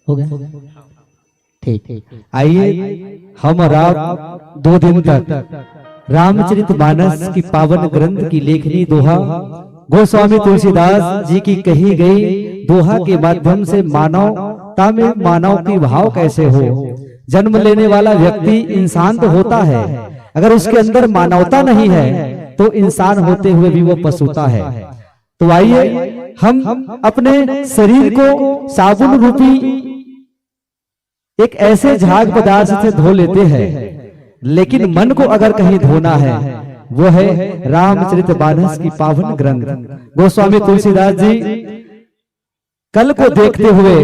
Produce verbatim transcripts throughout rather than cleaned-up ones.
हो गया? ठीक, ठीक। आइए, हम और आप दो दिन तक रामचरित मानस की पावन ग्रंथ की लेखनी दोहा, गोस्वामी तुलसीदास जी की कही गई दोहा के माध्यम से मानवता में मानव की भाव कैसे हो। जन्म लेने वाला व्यक्ति इंसान तो होता है, अगर उसके अंदर मानवता नहीं है तो इंसान होते हुए भी वो पशुता है। तो आइए, हम अपने शरीर को साबुन रूपी एक ऐसे झाग पदार्थ से धो लेते हैं, लेकिन मन को अगर कहीं धोना है, वो है रामचरित मानस की पावन ग्रंथ। गोस्वामी तुलसीदास जी कल को देखते हुए,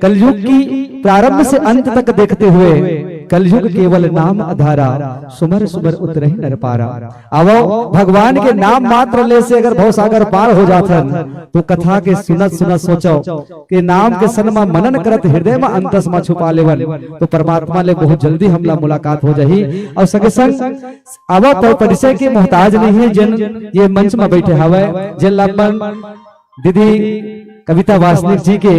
कलयुग की प्रारंभ से अंत तक देखते हुए, कलयुग केवल नाम आधारा, सुमर सुमर उतरहि नर पारा। आवो, भगवान के नाम मात्र ले से अगर भवसागर पार हो जाथन, तो कथा के सुनत सुनत सोचो कि नाम के सन म मनन करत हृदय म अंतस म छुपा लेवन, तो परमात्मा ले बहुत जल्दी हमला मुलाकात हो जाही। और संगे संग आवा पर परिचय के मोहताज नहीं है, जिन ये मंच म बैठे हवय, जिन ला अपन दीदी कविता वासनिक जी के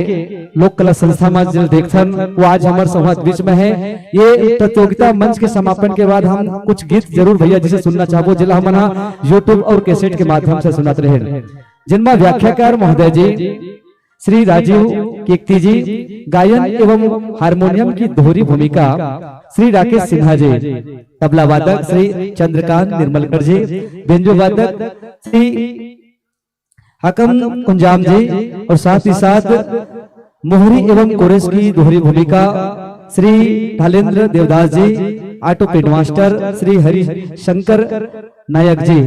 लोक कला संस्था म जिल देखथन, वो आज हमर संवाद बीच में है। ये प्रतियोगिता मंच के समापन के बाद हम कुछ गीत जरूर भैया जी से सुनना चाहबो, जिला हमन ह YouTube और कैसेट के माध्यम से सुनत रहे, जिनमें व्याख्याकार महोदय जी श्री राजीव केकती जी, गायन एवं हारमोनियम की दोहरी भूमिका श्री राकेश सिन्हा जी, तबला वादक श्री चंद्रकांत निर्मलकर जी, बेंजो वादक श्री हकम कुंजाम जी और साथ ही साथ मोहरी एवं कोरस की दोहरी भूमिका श्री ढालेंद्र देवदास जी, ऑटो पेडमास्टर श्री हरिशंकर नायक जी।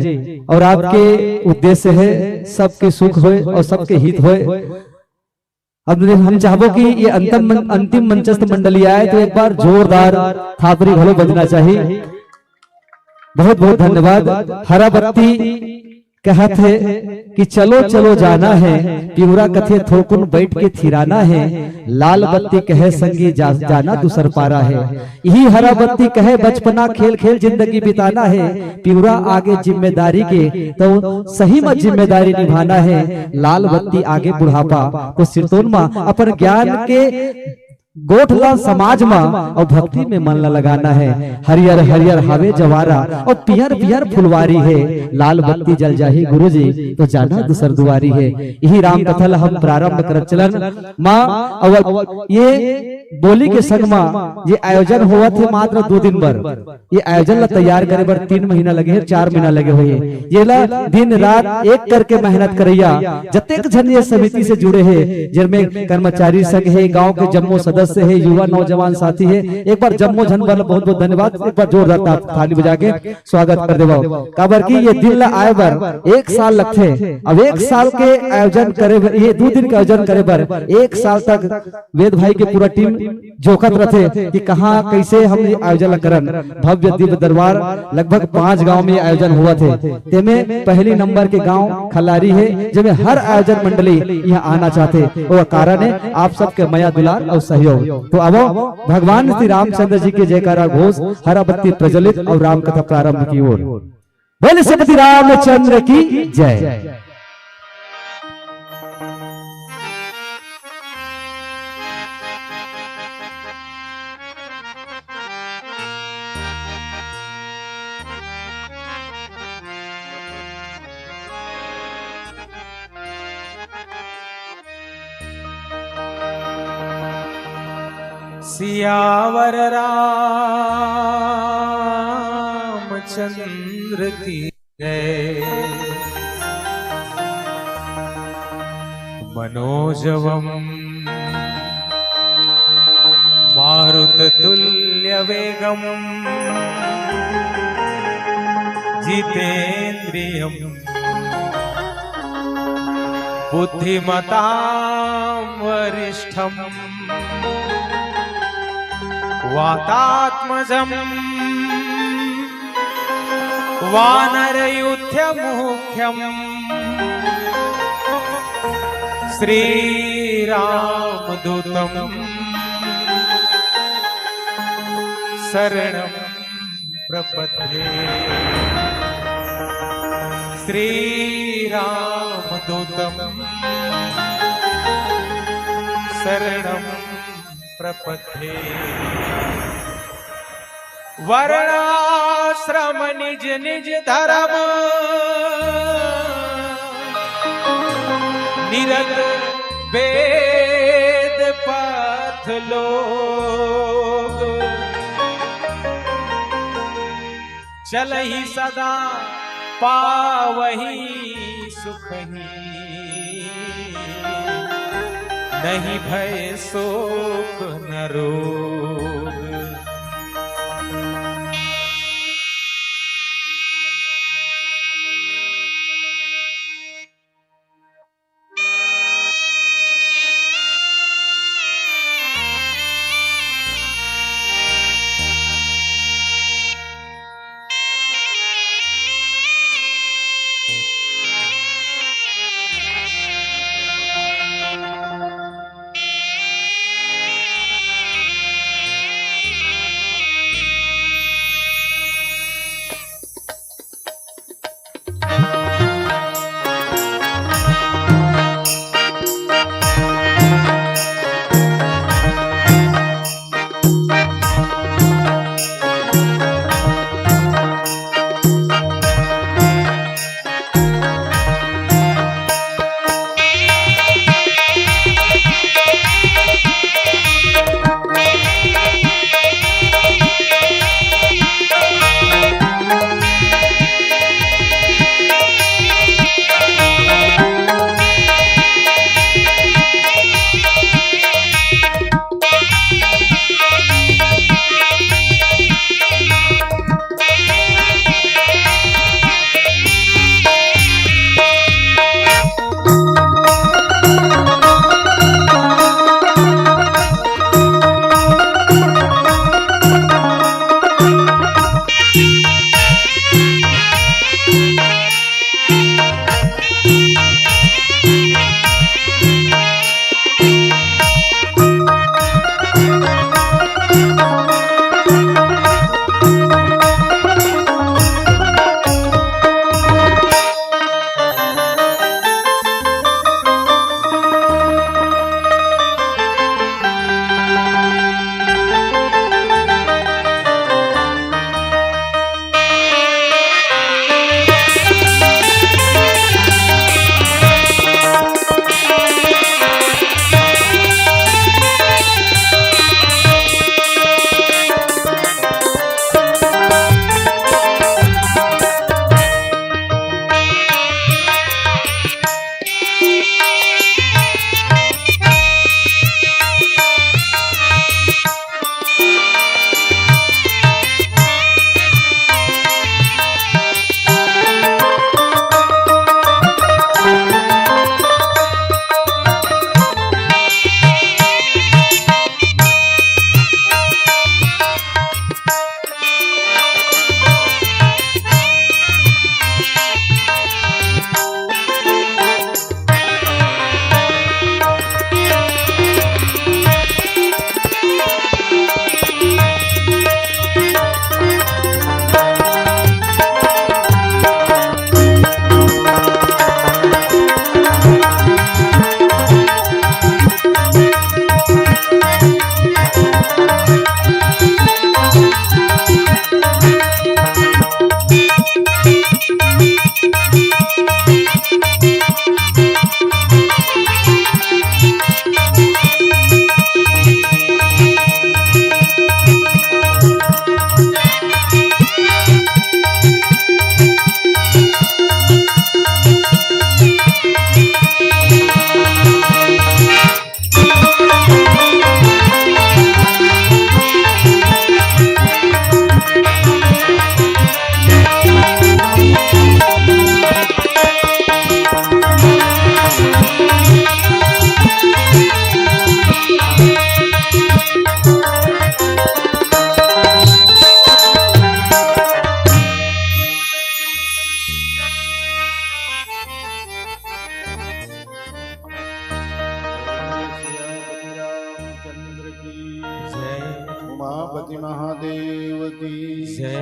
और आपके उद्देश्य है सबके सुख होए और सबके हित होए। अब हम चाहबो कि ये अंतिम मन-, अंतिम मंचस्थ मंडली आए तो एक बार जोरदार थापरी घलो बजना चाहिए। बहुत बहुत धन्यवाद। हरा बत्ती कहत हे कि चलो चलो जाना है, पिउरा कथे थोकुन बैठ के थिराना है, लाल बत्ती कहे संगी जा, जाना दूसर पारा है। यही हरा बत्ती कहे बचपना खेल खेल जिंदगी बिताना है, पिउरा आगे जिम्मेदारी के तो सही म जिम्मेदारी निभाना है, लाल बत्ती आगे बुढ़ापा तो सिरतोन म अपन ज्ञान के गोठ ला समाज म अउ भक्ति में मन ला लगाना है। हरियर हरियर हावे जवारा अउ पियर पियर फुलवारी हे, लाल बत्ती जल जाही गुरुजी तो जाना दूसर दुआरी हे। इही राम कथा ला हम प्रारंभ करत चलन माँ। अउ ये बोली के संग म ये आयोजन होवत हे मात्र दू दिन बर। ये आयोजन ला तैयार करे बर तीन महीना लगे हे, चार महीना लगे होही। ये ला दिन रात एक करके मेहनत करैया जतेक झन ये समिति से जुड़े हे, जेमे कर्मचारी संघ हे, गांव के जम्मो सदस्य हे, युवा नौजवान साथी हे, एक बार जम्मो झन बर बहुत बहुत धन्यवाद। एक बार जोरदार था-, थाली बजा के स्वागत कर देवो, काबर कि ये दिन ला आए बर एक साल लगथे। अब एक साल के आयोजन करे बर, ये दू दिन के आयोजन करे बर एक साल तक वेद भाई के पूरा टीम जोखत रथे कि कहाँ कैसे हम ये आयोजन ला करन। भव्य दिव्य दरबार, लगभग पांच गांव में ये आयोजन होवत हे, तेमे पहली नंबर के गांव खलारी हे, जेमे हर आयोजन मंडली यहाँ आना चाहथे। वो कारण हे आप सबके मया दुलार अउ सहयोग। तो अब भगवान श्री रामचंद्र जी के जयकारा घोष, हरा बत्ती प्रज्वलित अउ राम कथा प्रारंभ की ओर। बोल श्रीपति रामचंद्र की जय। सियावर रामचंद्र की जय। मनोजवम मारुततुल्य वेगम जितेंद्रियम बुद्धिमतां वरिष्ठं वातात्मजं वानरयूथमुख्यं श्रीरामदूतं शरणं प्रपद्ये। श्रीरामदूतं शरणं प्रपद्ये। वर्णाश्रम निज निज धर्म निरत वेद पथ लोग। चलहि सदा पावहि सुखहि, नहीं भय शोक न रोग। महादेव की जय।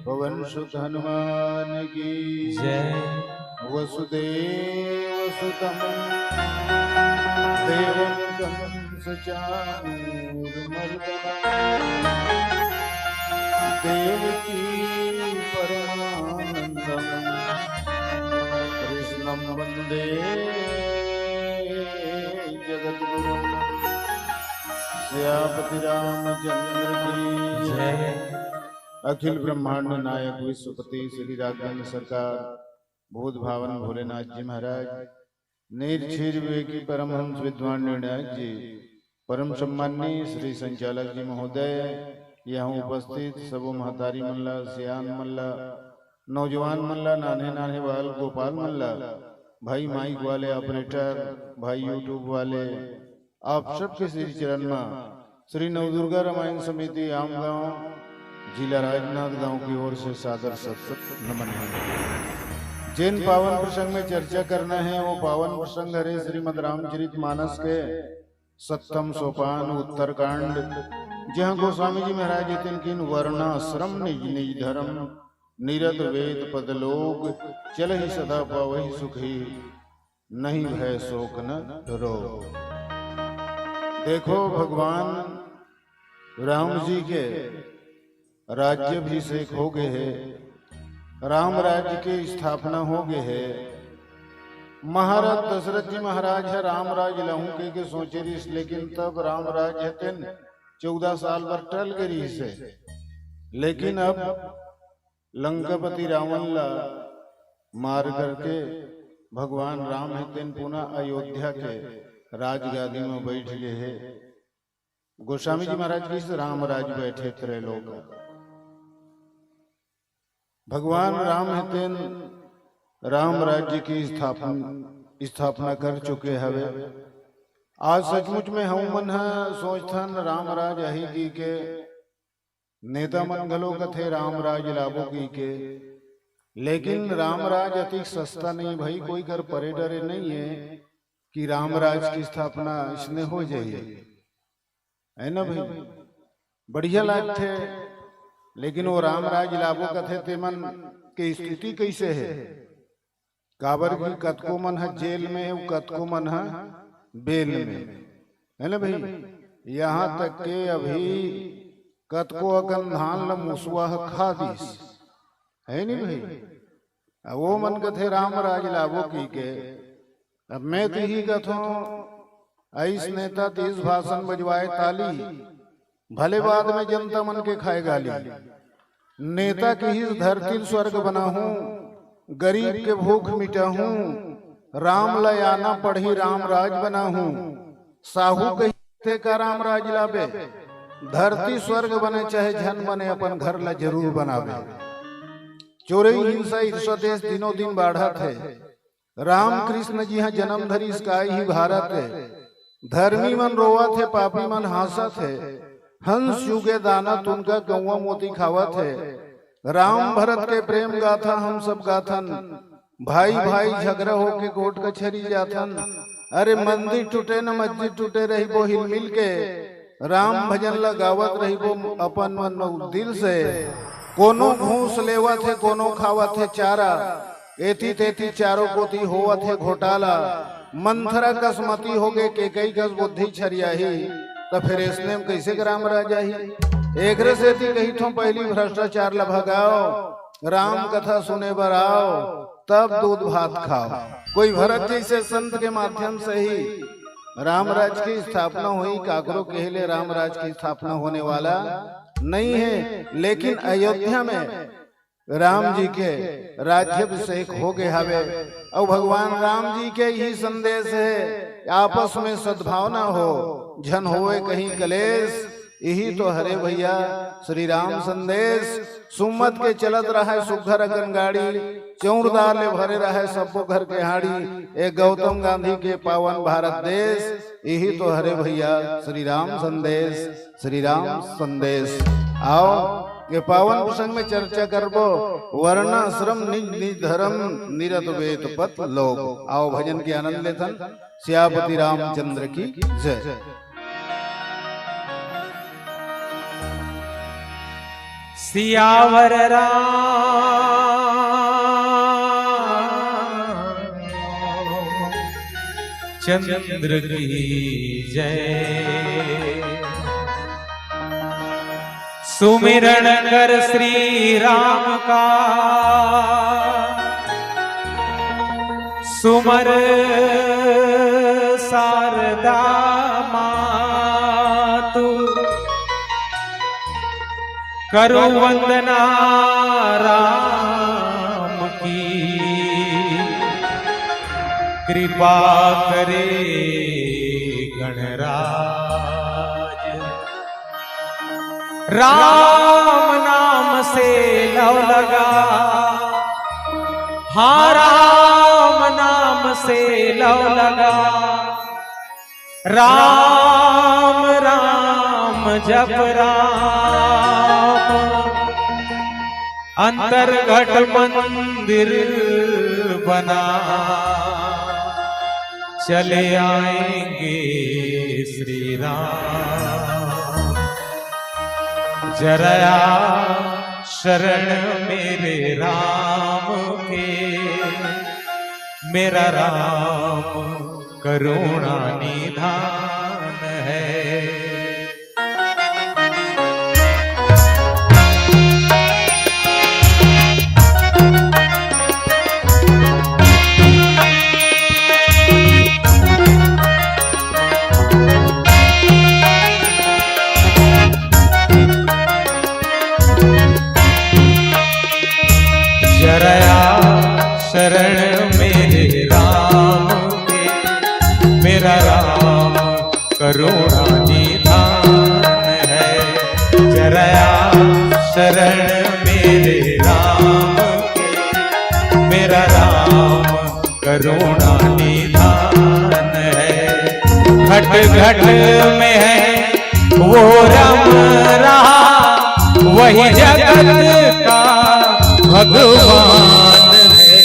पवन सुत हनुमान की जय। वसुदेव सुतम देवम कंस चाणूर मर्दनम देवकी परमानंदम कृष्णम वंदे जगत गुरु। सियापति रामचंद्र की जय। अखिल ब्रह्मांड नायक विश्वपति श्री राघवेंद्र सरकार, भूत भावन भोलेनाथ जी महाराज, नीर क्षीर विवेकी परमहंस विद्वान निर्णायक जी, परम सम्माननीय श्री संचालक जी महोदय, यहाँ उपस्थित सबो महतारी मन ला, सियान मन ला, नौजवान मन ला, नान्हे नान्हे बाल गोपाल मन ला, भाई माइक वाले, ऑपरेटर, भाई YouTube वाले, आप सबके श्री चरण मा श्री नवदुर्गा रामायण समिति आमगांव, जिला राजनांदगांव की ओर से सादर सत सत नमन है। जेन पावन प्रसंग में चर्चा करना है, वो पावन प्रसंग हरे श्रीमद रामचरित मानस के सत्तम सोपान उत्तरकांड, जहाँ गोस्वामी जी महाराज जी तिनकिन वर्णाश्रम निज निज धर्म, निरत वेद पद लोक, चलहि सदा पावहि सुखी, नहीं भय शोक न रोग। देखो, भगवान राम जी के राज्याभिषेक हो गए है, राम राज्य के स्थापना हो गए है। महाराज दशरथ जी महाराज ह राम राज लाहूं कहिके सोचे रिहिस, लेकिन तब राम राज ह तेन चौदह साल बर टल गे रिहिस हे। लेकिन अब लंकापति रावण ला मार करके भगवान राम ह तेन पुनः अयोध्या के राजगादी में बैठ गए हे। गोस्वामी जी महाराज कहिस, राम राज बैठे त्रैलोक। भगवान राम ह तेन राम राज्य की स्थापन, स्थापना कर चुके हवे। आज सचमुच में हम मन ह सोचथन राम राज आही कहिके, नेता मन घलो कथे राम राज लाबो कहिके, लेकिन राम राज अतिक सस्ता नहीं भाई, कोई कर परे डरे नहीं है कि राम राज की स्थापना इसने हो जाही, है ना भाई? बढ़िया लागथे, लेकिन वो राम राज लाबो कथे, तेमन के स्थिति कैसे है? काबर कि कतको मन ह जेल में हे, अउ कतको मन ह बेल में, है ना भाई? यहाँ तक के अभी कतको अकन धान ल मुसवा ह खा दिस, है नी भाई? अब वो मन कथे राम राज लाबो कहिके। अब मैं तिही कथों, अइस नेता तीस भाषण बजवाए ताली, भले बाद में जनता मन के खाए गाली। नेता किहिस धरती ल स्वर्ग बनाहूं, गरीब के भूख मिटाहूं, राम ल आना पड़ही राम राज बनाहूं। साहू कहिथे का राम राज लाबे, धरती स्वर्ग बने चाहे झन बने, अपन घर ल जरूर बनाबे। चोरई हिंसा ईर्ष्या द्वेष दिनों दिन बाढ़त हे। राम कृष्ण जी ह जन्म धरिस का इही भारत हे। धर्मी मन रोवत हे, पापी मन हाँसत हे। हंस चुगे दाना तुनका कौवा मोती खावत हे। राम भरत के प्रेम गाथा हम सब गाथन। भाई भाई झगड़ा होके कोर्ट कचहरी जाथन। अरे मंदिर टूटे न मस्जिद टूटे, रहिबो हिल मिल के। राम भजन ल गावत रहिबो अपन मन दिल से। कोनो घूस लेवत हे, कोनो खावत हे चारा। एती तेती चारों कोती होवत हे घोटाला। मंथरा कस मती होगे, केकई कस बुद्धि छरियाही, त फेर अइसने म कइसे के राम राज आही? एकरे सेती कहिथों, पहिली भ्रष्टाचार ल भगाओ, राम कथा सुने बर आओ, तब दूध भात खाओ। कोई भरत जइसे संत के माध्यम से ही राम राज की स्थापना होही, काकरो कहे ले राम राज की स्थापना होने वाला नहीं है। लेकिन अयोध्या में राम जी के राज्याभिषेक हो गए हवे, अउ भगवान राम जी के यही संदेश है, आपस में सद्भावना हो, झन होवे कहीं कलेश। यही तो हरे भैया श्री राम संदेश। सुमत के चलत रहय सुघर अकन गाड़ी, चौरदार ले भरे रहय सब्बो घर के हाड़ी। ए गौतम गांधी के पावन भारत देश, यही तो हरे भैया श्री राम संदेश, श्री राम संदेश। आओ, ये पावन प्रसंग में चर्चा करबो, वर्णाश्रम निज निज धर्म, निरत वेद पथ लोक। आओ, भजन के आनंद लेथन। सियापति रामचंद्र की जय। सियावर राम चंद्र की जय। सुमिरन कर श्री राम का, सुमर सारदा मातु। करो वंदना राम की, कृपा करे गणराज। राम नाम से लव लगा, हाँ, राम नाम से लव लगा। राम राम जप राम, अंतरघट मंदिर बना। चले आएंगे श्री राम। जरा शरण मेरे राम के, मेरा राम करुणा निधान है। जरा शरण मेरे राम के, मेरा राम करुणा निधान है। जरा शरण मेरे राम के, मेरा राम करुणा निधान है। घट घट में है वो रम रहा, वही जगत का भगवान है।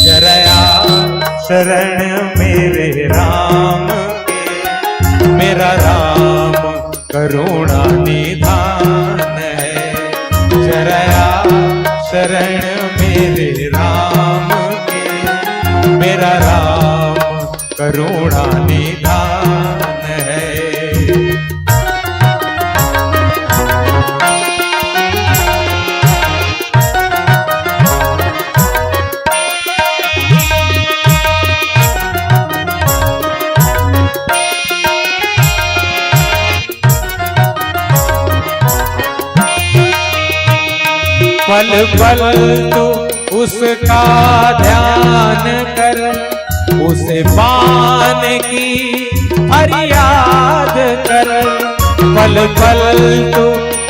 जरा शरण मेरे राम के, मेरा राम करुणा निधान है। जरा शरण मेरे राम के, मेरा राम करुणा निधान है। पल पल तू उसका ध्यान कर, उसे पाने की फरियाद कर। पल पल तू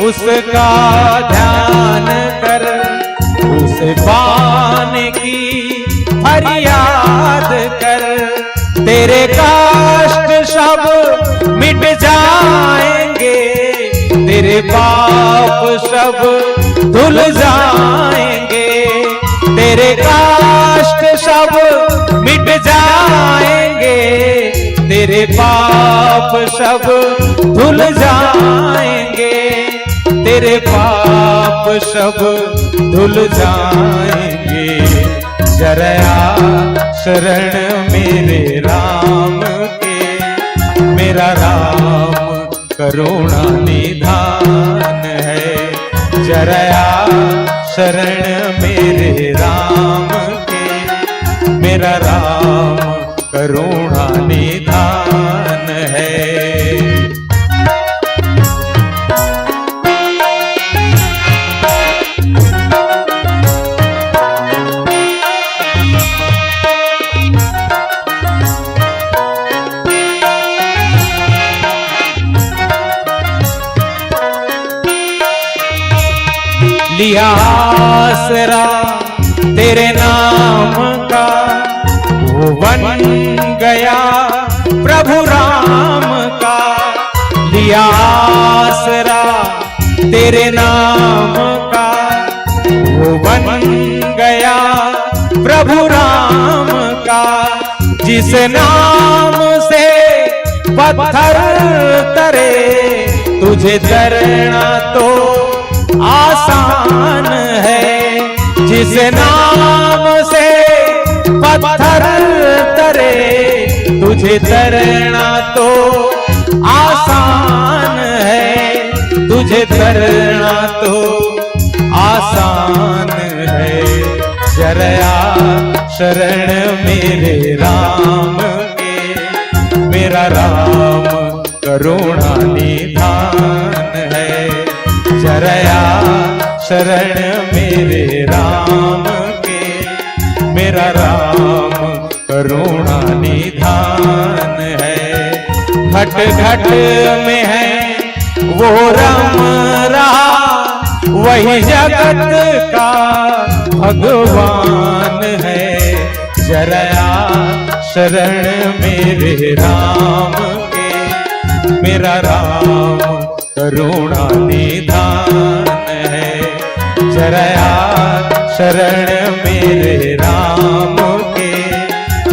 उसका ध्यान कर, उसे पाने की फरियाद कर। तेरे कष्ट सब मिट जाएंगे, तेरे पाप सब धुल जाएंगे। तेरे कष्ट सब मिट जाएंगे, तेरे पाप सब धुल जाएंगे, तेरे पाप सब धुल जाएंगे। जरा शरण मेरे राम के, मेरा राम करुणा निधान है। जरा शरण मेरे राम के, मेरा राम करुणा निधान है। लिया आसरा तेरे नाम का, वो बन गया प्रभु राम का। लिया आसरा तेरे नाम का, वो बन गया प्रभु राम का। जिस नाम से पत्थर तरे, तुझे तरना तो आसान है जिस नाम से पत्थर तरे, तुझे तरना तो आसान है, तुझे तरना तो आसान है। जरा शरण मेरे राम के, मेरा राम करुणा निधान है। जरा शरण मेरे राम के, मेरा राम करुणा निधान है। घट घट में है वो रम रहा, वही जगत का भगवान है। जरा शरण मेरे राम के, मेरा राम करुणा निधान है। जरा शरण मेरे राम के,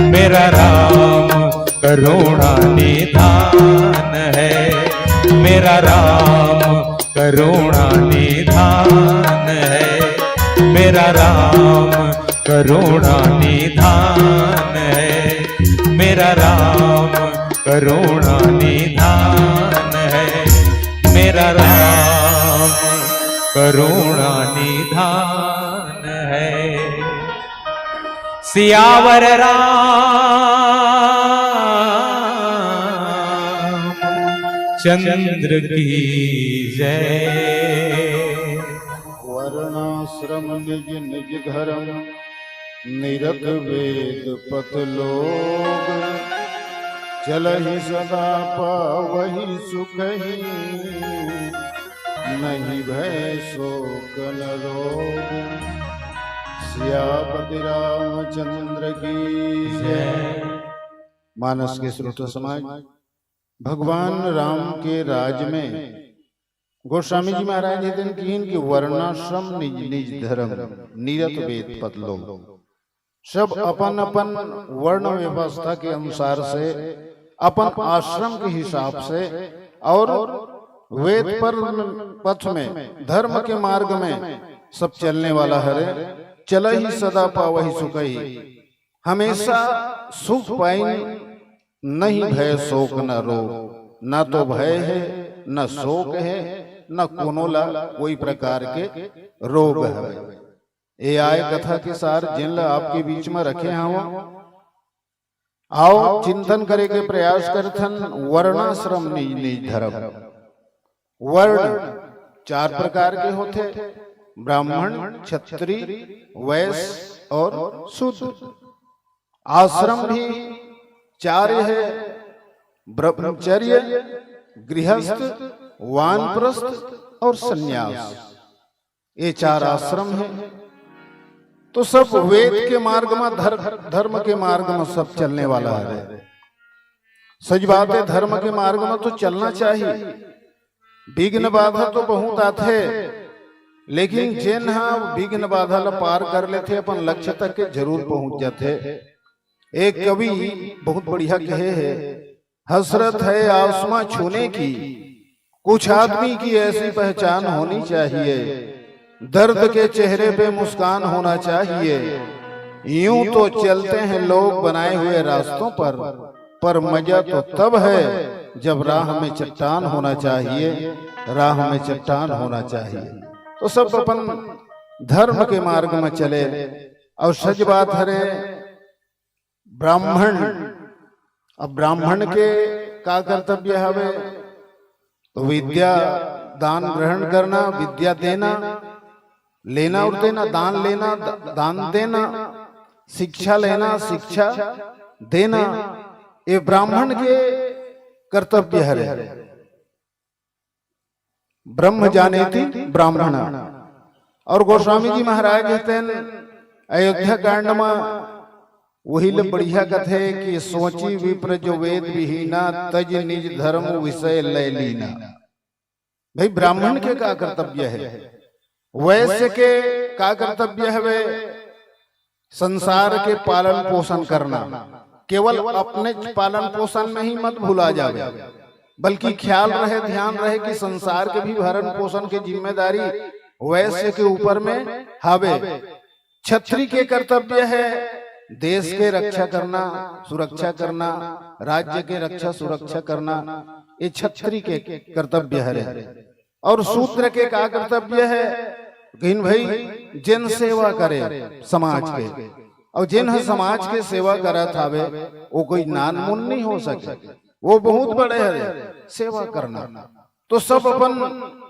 मेरा राम करुणा निधान है। मेरा राम करुणा निधान है। मेरा राम करुणा निधान है। मेरा राम करुणा निधान है। मेरा राम करुणा निधान है। सियावर रामचंद्र की जय। वर्णाश्रम निज निज धर्म निरत वेद पथ लोग, चलहि सदा पावहि सुखहि नहीं भय शोक न रोग। सियापति रामचंद्र की जय। मानस के श्रोता समाज, भगवान राम के राज में गोस्वामी जी महाराज जी दिन किहिन कि वर्णाश्रम निज निज धर्म निरत वेद पथ लोग। सब अपन अपन वर्ण व्यवस्था के अनुसार से, अपन आश्रम के हिसाब से और वेद पर पथ में, धर्म के मार्ग में सब चलने वाला हरे। चलहि सदा पावहि सुखहि, हमेशा सुख पाइन, नहीं भय शोक न रोग। ना तो भय है, न शोक है, न कोनो ला कोई प्रकार के रोग है। ए आय कथा के सार, जेन ला आपके बीच में रखे हवं। आओ, चिंतन करे के प्रयास करथन, वर्णाश्रम निज निज धर्म। वर्ण चार प्रकार के होथे, ब्राह्मण, क्षत्रिय, वैश्य और शूद्र। आश्रम भी चार है, ब्रह्मचर्य, गृहस्थ, वानप्रस्थ और संन्यास। ये चार आश्रम है। तो सब वेद के मार्ग में, धर-, धर्म के मार्ग में सब चलने वाला है। सच बात है, धर्म के मार्ग में तो चलना चाहिए। विघ्न बाधा तो बहुत आथे, लेकिन जेन हा विघ्न बाधा ला पार कर लेथे, अपन लक्ष्य तक के जरूर पहुंच जाथे। एक कवि बहुत बढ़िया कहे है, हसरत है आसमां छूने की, कुछ आदमी की ऐसी पहचान होनी चाहिए, दर्द के चेहरे पे मुस्कान होना चाहिए। यूं तो चलते हैं लोग बनाए हुए रास्तों पर, पर मजा तो तब है जब राह में चट्टान होना चाहिए, राह में चट्टान होना चाहिए। तो सब अपन धर्म के मार्ग में चले। और सच बात हरे, ब्राह्मण, अब ब्राह्मण के का कर्तव्य हवे? तो विद्या दान ग्रहण करना, विद्या देना, लेना और देना, दान लेना, द-, दान देना, शिक्षा लेना, शिक्षा देना, ये ब्राह्मण के कर्तव्य हरे। ब्रह्म जानेति ब्राह्मण। और गोस्वामी जी महाराज तेन अयोध्या कांड में वही ले बढ़िया कथे कि सोची विप्र जो वेद विहीना, तज निज धर्म विषय लय लीना। भाई, ब्राह्मण के का कर्तव्य है, वैश्य के का कर्तव्य है? वे संसार के पालन पोषण करना, केवल अपने पालन पोषण में ही मत भुला जावे, बल्कि ख्याल रहे, ध्यान रहे कि संसार के भी भरण पोषण के जिम्मेदारी वैश्य के ऊपर में हावे। छत्री के कर्तव्य है देश के रक्षा करना, सुरक्षा करना, राज्य के रक्षा सुरक्षा करना, ये छत्री के कर्तव्य हरे। और शूद्र के का कर्तव्य है? कहिन भाई, जिन सेवा करे समाज के, और जिन ह समाज के सेवा करत हावे, वो कोई नान मुन नहीं हो सके, वो बहुत बड़े हरे सेवा करना। तो सब अपन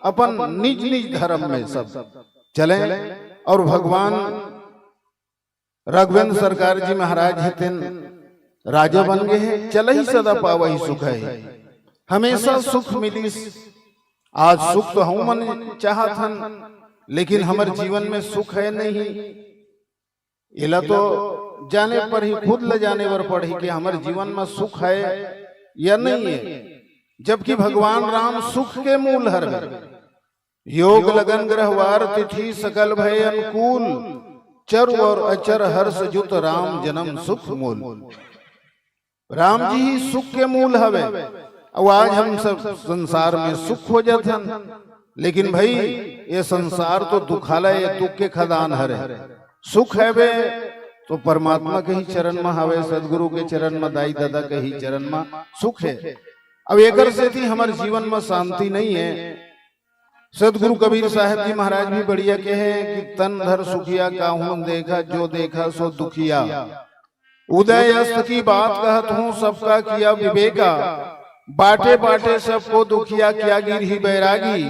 अपन निज निज धर्म में सब चले। और भगवान राघवेंद्र सरकार जी महाराज हे तेन राजा बन गए हैं, चलहि सदा पावहि सुख है, हमेशा सुख मिलिस। आज सुख तो हम मन चाहत हन, लेकिन हमर जीवन में सुख है नहीं। एला तो जाने पर ही, खुद ल जाने बर पड़ही कि हमर जीवन में सुख है या नहीं है, जबकि भगवान राम सुख के मूल हर। योग लगन ग्रहवार तिथि सकल भय अनुकूल, चरु और अचर हर्ष जुत राम जन्म सुख मूल। राम जी ही सुख के मूल हवे। अब आज हम सब संसार में सुख खोजत हन, लेकिन भाई, ये संसार तो दुखालय, ये दुख के खदान हरे। सुख हवे तो परमात्मा के ही चरण में हवे, सदगुरु के चरण में, दाई ददा के ही चरण में सुख है। अब एकर सेती हमर जीवन में शांति नहीं है। सदगुरु कबीर साहब जी महाराज भी बढ़िया कहे कि तन धर सुखिया काहू न देखा, जो देखा सो दुखिया। उदय अस्त की बात कहत हूँ, सबका किया विवेका। बाटे बाटे सबको दुखिया, किया गिरही बैरागी।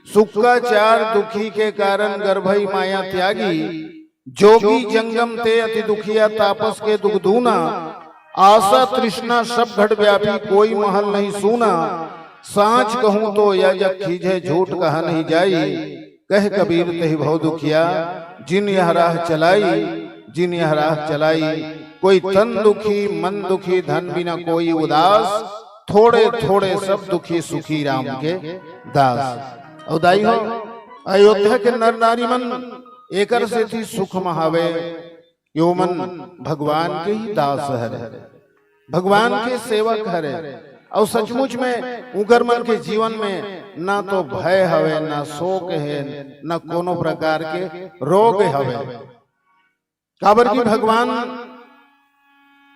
सुख का चार दुखी के कारण, गर्भई माया त्यागी। जोगी जंगम ते अति दुखिया, तापस के दुख दूना। आशा तृष्णा सब घट व्यापी, कोई महल नहीं सूना। सांच कहूँ तो या जग खीझे, झूठ कहा नहीं जाई। कह कबीर तहि भव दुखिया, जिन यह राह चलाई, जिन यह राह चलाई। कोई तन दुखी मन दुखी, धन बिना कोई उदास। थोड़े थोड़े सब दुखी, सुखी राम के दास। अउ दाई हो, अयोध्या के नर नारी मन एकर सेती सुख म हावे, यो मन भगवान के ही दास हरे, भगवान के सेवक हरे। अउ सचमुच में उंकर मन के जीवन में ना तो भय हवे, ना शोक हे, ना कोनो प्रकार के रोग हवे। काबर कि भगवान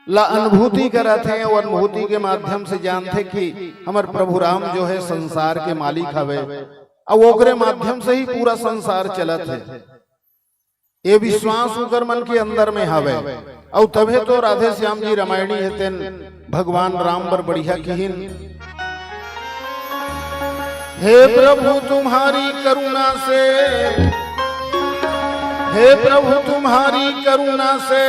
ला अनुभूति करत हे, वो अनुभूति के माध्यम से जानथे कि हमर प्रभु राम जो हे संसार के मालिक हवे, अउ ओकरे माध्यम से ही पूरा संसार चलत हे। ये विश्वास उंकर मन के अंदर में हवे। अउ तभे तो राधे श्याम जी रामायणी हे तेन भगवान राम बर बढ़िया किहिन, हे प्रभु तुम्हारी करुणा से, हे प्रभु तुम्हारी करुणा से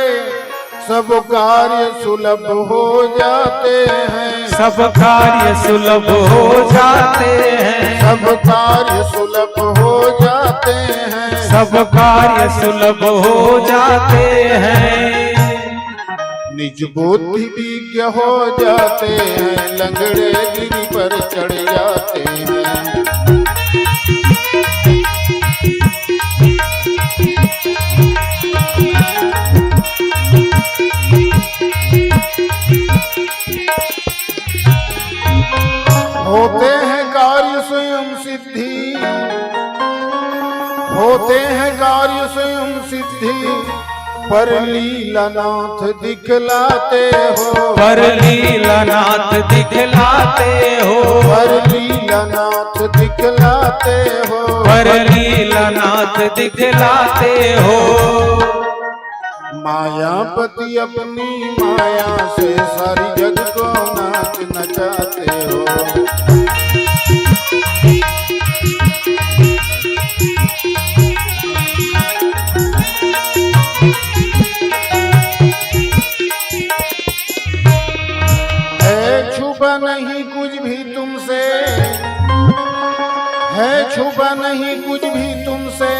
सब कार्य सुलभ हो जाते हैं। सब कार्य सुलभ हो जाते हैं। सब कार्य सुलभ हो जाते हैं। सब कार्य सुलभ हो जाते हैं। निज बुद्धि विज्ञ हो जाते हैं, लंगड़े गिरि पर चढ़ जाते हैं। होते हैं कार्य स्वयं सिद्धि, होते हैं कार्य स्वयं सिद्धि, पर लीलानाथ दिखलाते हो। पर लीलानाथ दिखलाते हो। पर लीलानाथ दिखलाते हो। पर लीलानाथ दिखलाते हो। मायापति अपनी माया से सारी जग को नाच नचाते हो। है छुपा नहीं कुछ भी तुमसे, है छुपा नहीं कुछ भी तुमसे,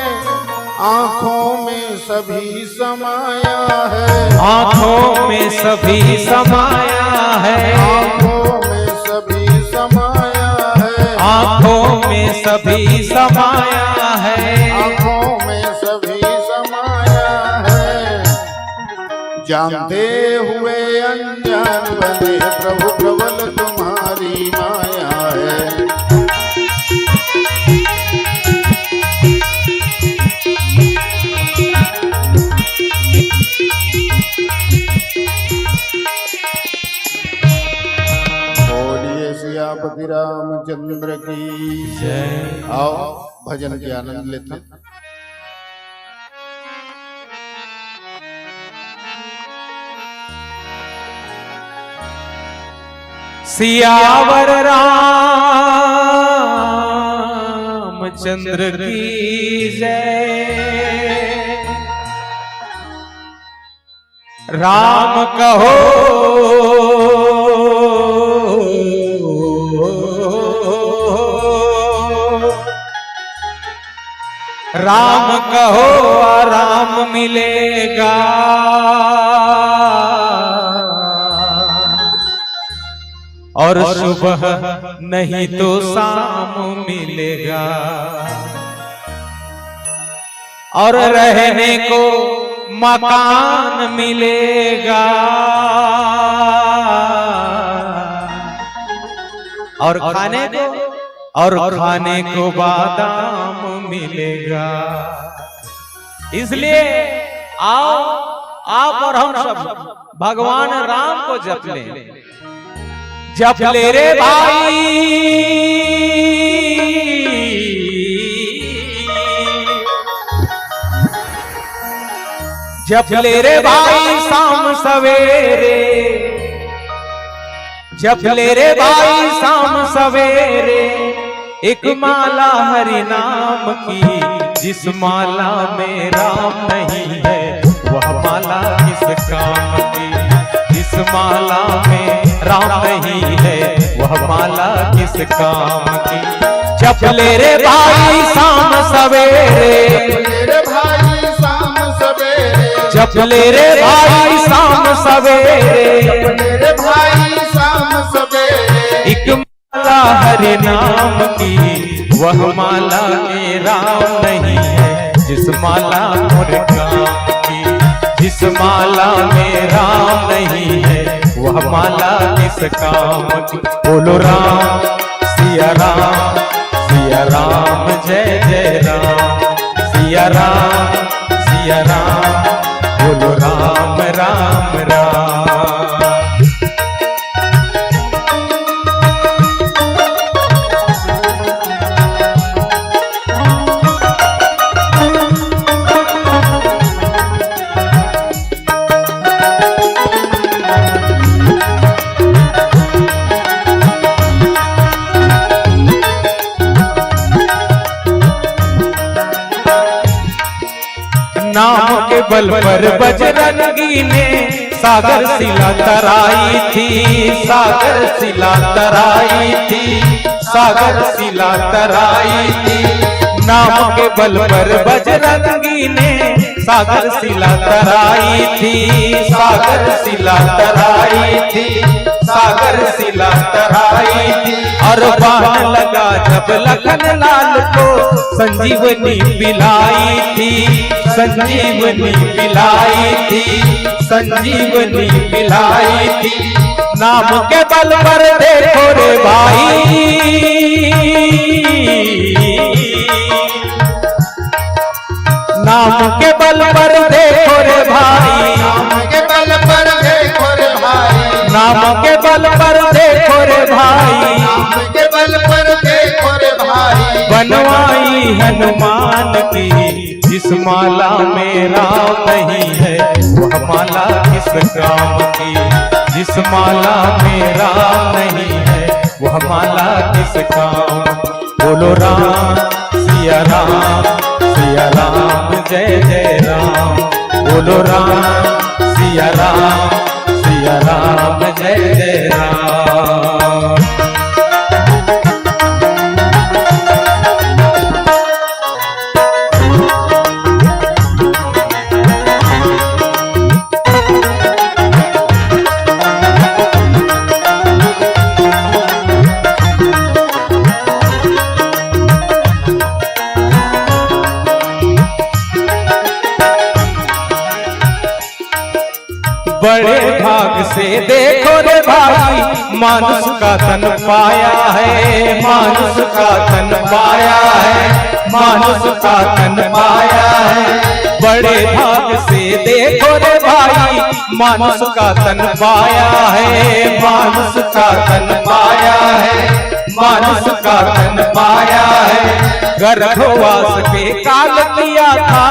आंखों में सभी समाया है। आंखों में सभी समाया है। आंखों में सभी समाया है। आंखों में सभी समाया है। आंखों में सभी समाया है। जानते हुए अनजान बने, प्रभु प्रबल तुम्हारी माया है। श्री रामचंद्र की जय। आओ, भजन के आनंद लेथन। सियावर रामचंद्र की जय। राम कहो, राम कहो, आराम मिलेगा। और सुबह नहीं तो शाम मिलेगा, और रहने को मकान मिलेगा, और खाने को, और खाने को बादाम मिलेगा। इसलिए आओ, आप और हम सब भगवान राम को जप लें। जप ले रे भाई, जप ले रे भाई शाम सवेरे, जप ले रे भाई शाम सवेरे, एक माला हरि नाम की। जिस माला में राम नहीं है, वह माला किस काम की? जिस माला में राम नहीं है, वह माला किस काम की? जप ले रे भाई शाम सवेरे, जप ले रे भाई शाम सवेरे, जप ले रे भाई शाम सवेरे, जप ले रे भाई शाम सवेरे। एक माला हरि नाम की, वह माला में राम नहीं है। जिस माला मोर काम की, जिस माला में राम नहीं है, वह माला किस काम की? बोलो राम सिया राम, सिया राम जय जय राम, सिया राम, सिया राम, बोलो राम राम राम। नाम के बल पर बजरंगी ने सागर शिला तराई थी, सागर शिला तराई थी, सागर शिला तराई थी। नाम के बल पर बजरंगी ने सागर शिला तराई थी, सागर शिला तराई थी, सागर शिला तराई थी। और बाण लगा जब लखन लाल को, संजीवनी पिलाई थी, संजीवनी पिलाई थी, संजीवनी पिलाई थी। नाम के बल पर देखो रे भाई, नाम के बल पर देखो रे भाई, नाम के बल पर देखो रे भाई, नाम के बल पर देखो रे भाई, नाम के बल पर देखो रे भाई। बनवाई हनुमान की, जिस माला में राम नहीं है, वह माला किस काम की? जिस माला में राम नहीं है, वह माला किस काम? बोलो राम सिया राम, सिया राम जय जय राम। बोलो राम सिया राम, सिया राम जय जय राम। बड़े भाग से देखो रे भाई, मानुष का तन पाया है, मानुष का तन पाया है, मानुष का तन पाया है। बड़े भाग से देखो रे भाई, मानुष का तन पाया है, मानुष का तन पाया है। मानुष का तन पाया है। गर्भवास के काल किया था,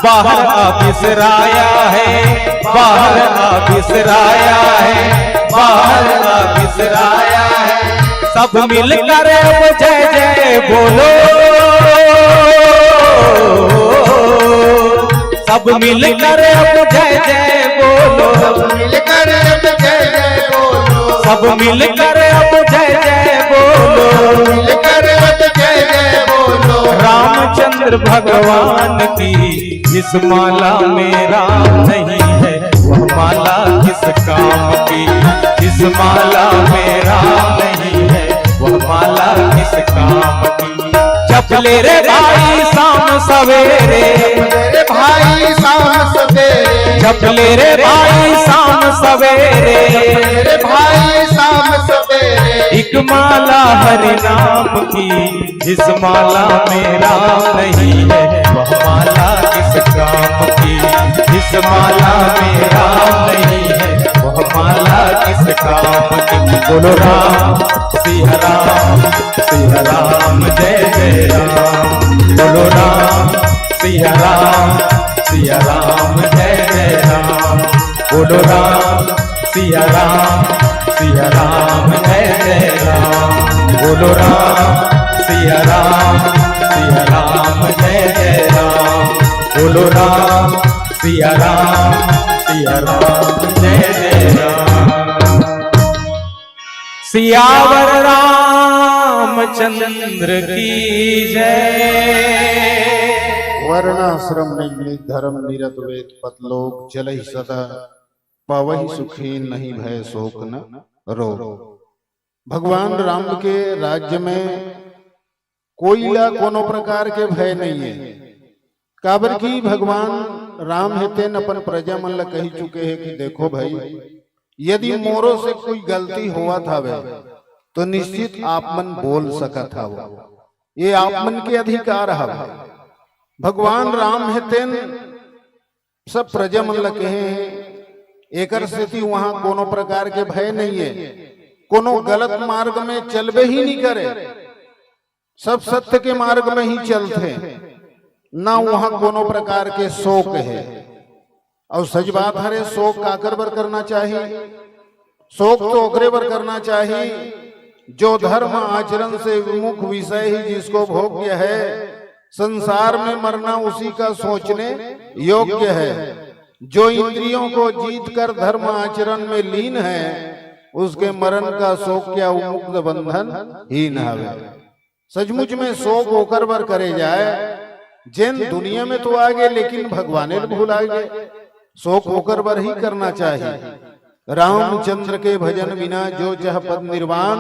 बाहर आ बिसराया है, बाहर आ बिसराया है, बाहर आ बिसराया है। सब मिलकर अब जय जय बोलो, सब मिलकर अब जय जय बोलो, सब मिलकर अब जय जय बोलो, सब मिलकर अब जय जय बोलो, सब मिलकर अब जय जय बोलो। रामचंद्र भगवान की इस माला में राम नहीं है, वह माला किस काम की? इस माला में राम नहीं है, वह माला किस काम की? जप ले रे भाई शाम सवेरे, मेरे भाई शाम सवेरे, जप ले रे भाई शाम सवेरे, मेरे भाई शाम सवेरे। एक माला हरि नाम की, जिस माला में राम नहीं है, वह माला किस काम की? जिस माला में राम नहीं है, वह माला किस काम की? बोलो राम सिया राम, सिया राम जय जय राम। बोलो राम सिया राम, सिया राम जय जय राम। बोलो राम सिया राम, सिया राम जय जय राम। बोलो राम सिया राम, सिया राम जय जय राम। बोलो राम सिया राम, सिया राम जय जय राम। सियावर रामचंद्र की जय। वर्णाश्रम निगमित धर्म निरत वेद पत लोक चलहि सदा पावहि सुखी नहीं भय शोक न रोग। भगवान राम के राज्य में कोई ला कोनो प्रकार के भय नहीं है। काबर कि भगवान राम हे तेन अपन प्रजा मन ला कही चुके हे कि देखो भाई, यदि मोरो से कोई गलती होवत हवे तो निश्चित आप मन बोल सकत हव, ये आप मन के अधिकार हवे। भगवान राम हे तेन सब प्रजा मन ला कहे हे, एकर सेती वहां कोनो प्रकार के भय नहीं है, कोनो गलत मार्ग में चलबे ही नहीं करे, सब सत्य के मार्ग में ही चलथे, ना वहां कोनो प्रकार के शोक है। और सच बात हरे, शोक काकर बर करना चाहिए? शोक तो ओकरे बर करना चाहिए जो धर्म आचरण से विमुख विषय ही जिसको भोग्य है। संसार में मरना उसी का सोचने योग्य है। जो इंद्रियों को जीत कर धर्म आचरण में लीन है, उसके मरण का शोक क्या, वो मुक्त बंधन हीन हवे। सचमुच में शोक ओकर बर करे जाए जेन दुनिया में तो आ गए लेकिन भगवाने ल भुला गए। शोक ओकर बर ही करना चाहिए। रामचंद्र के भजन बिना जो चह पद निर्वाण,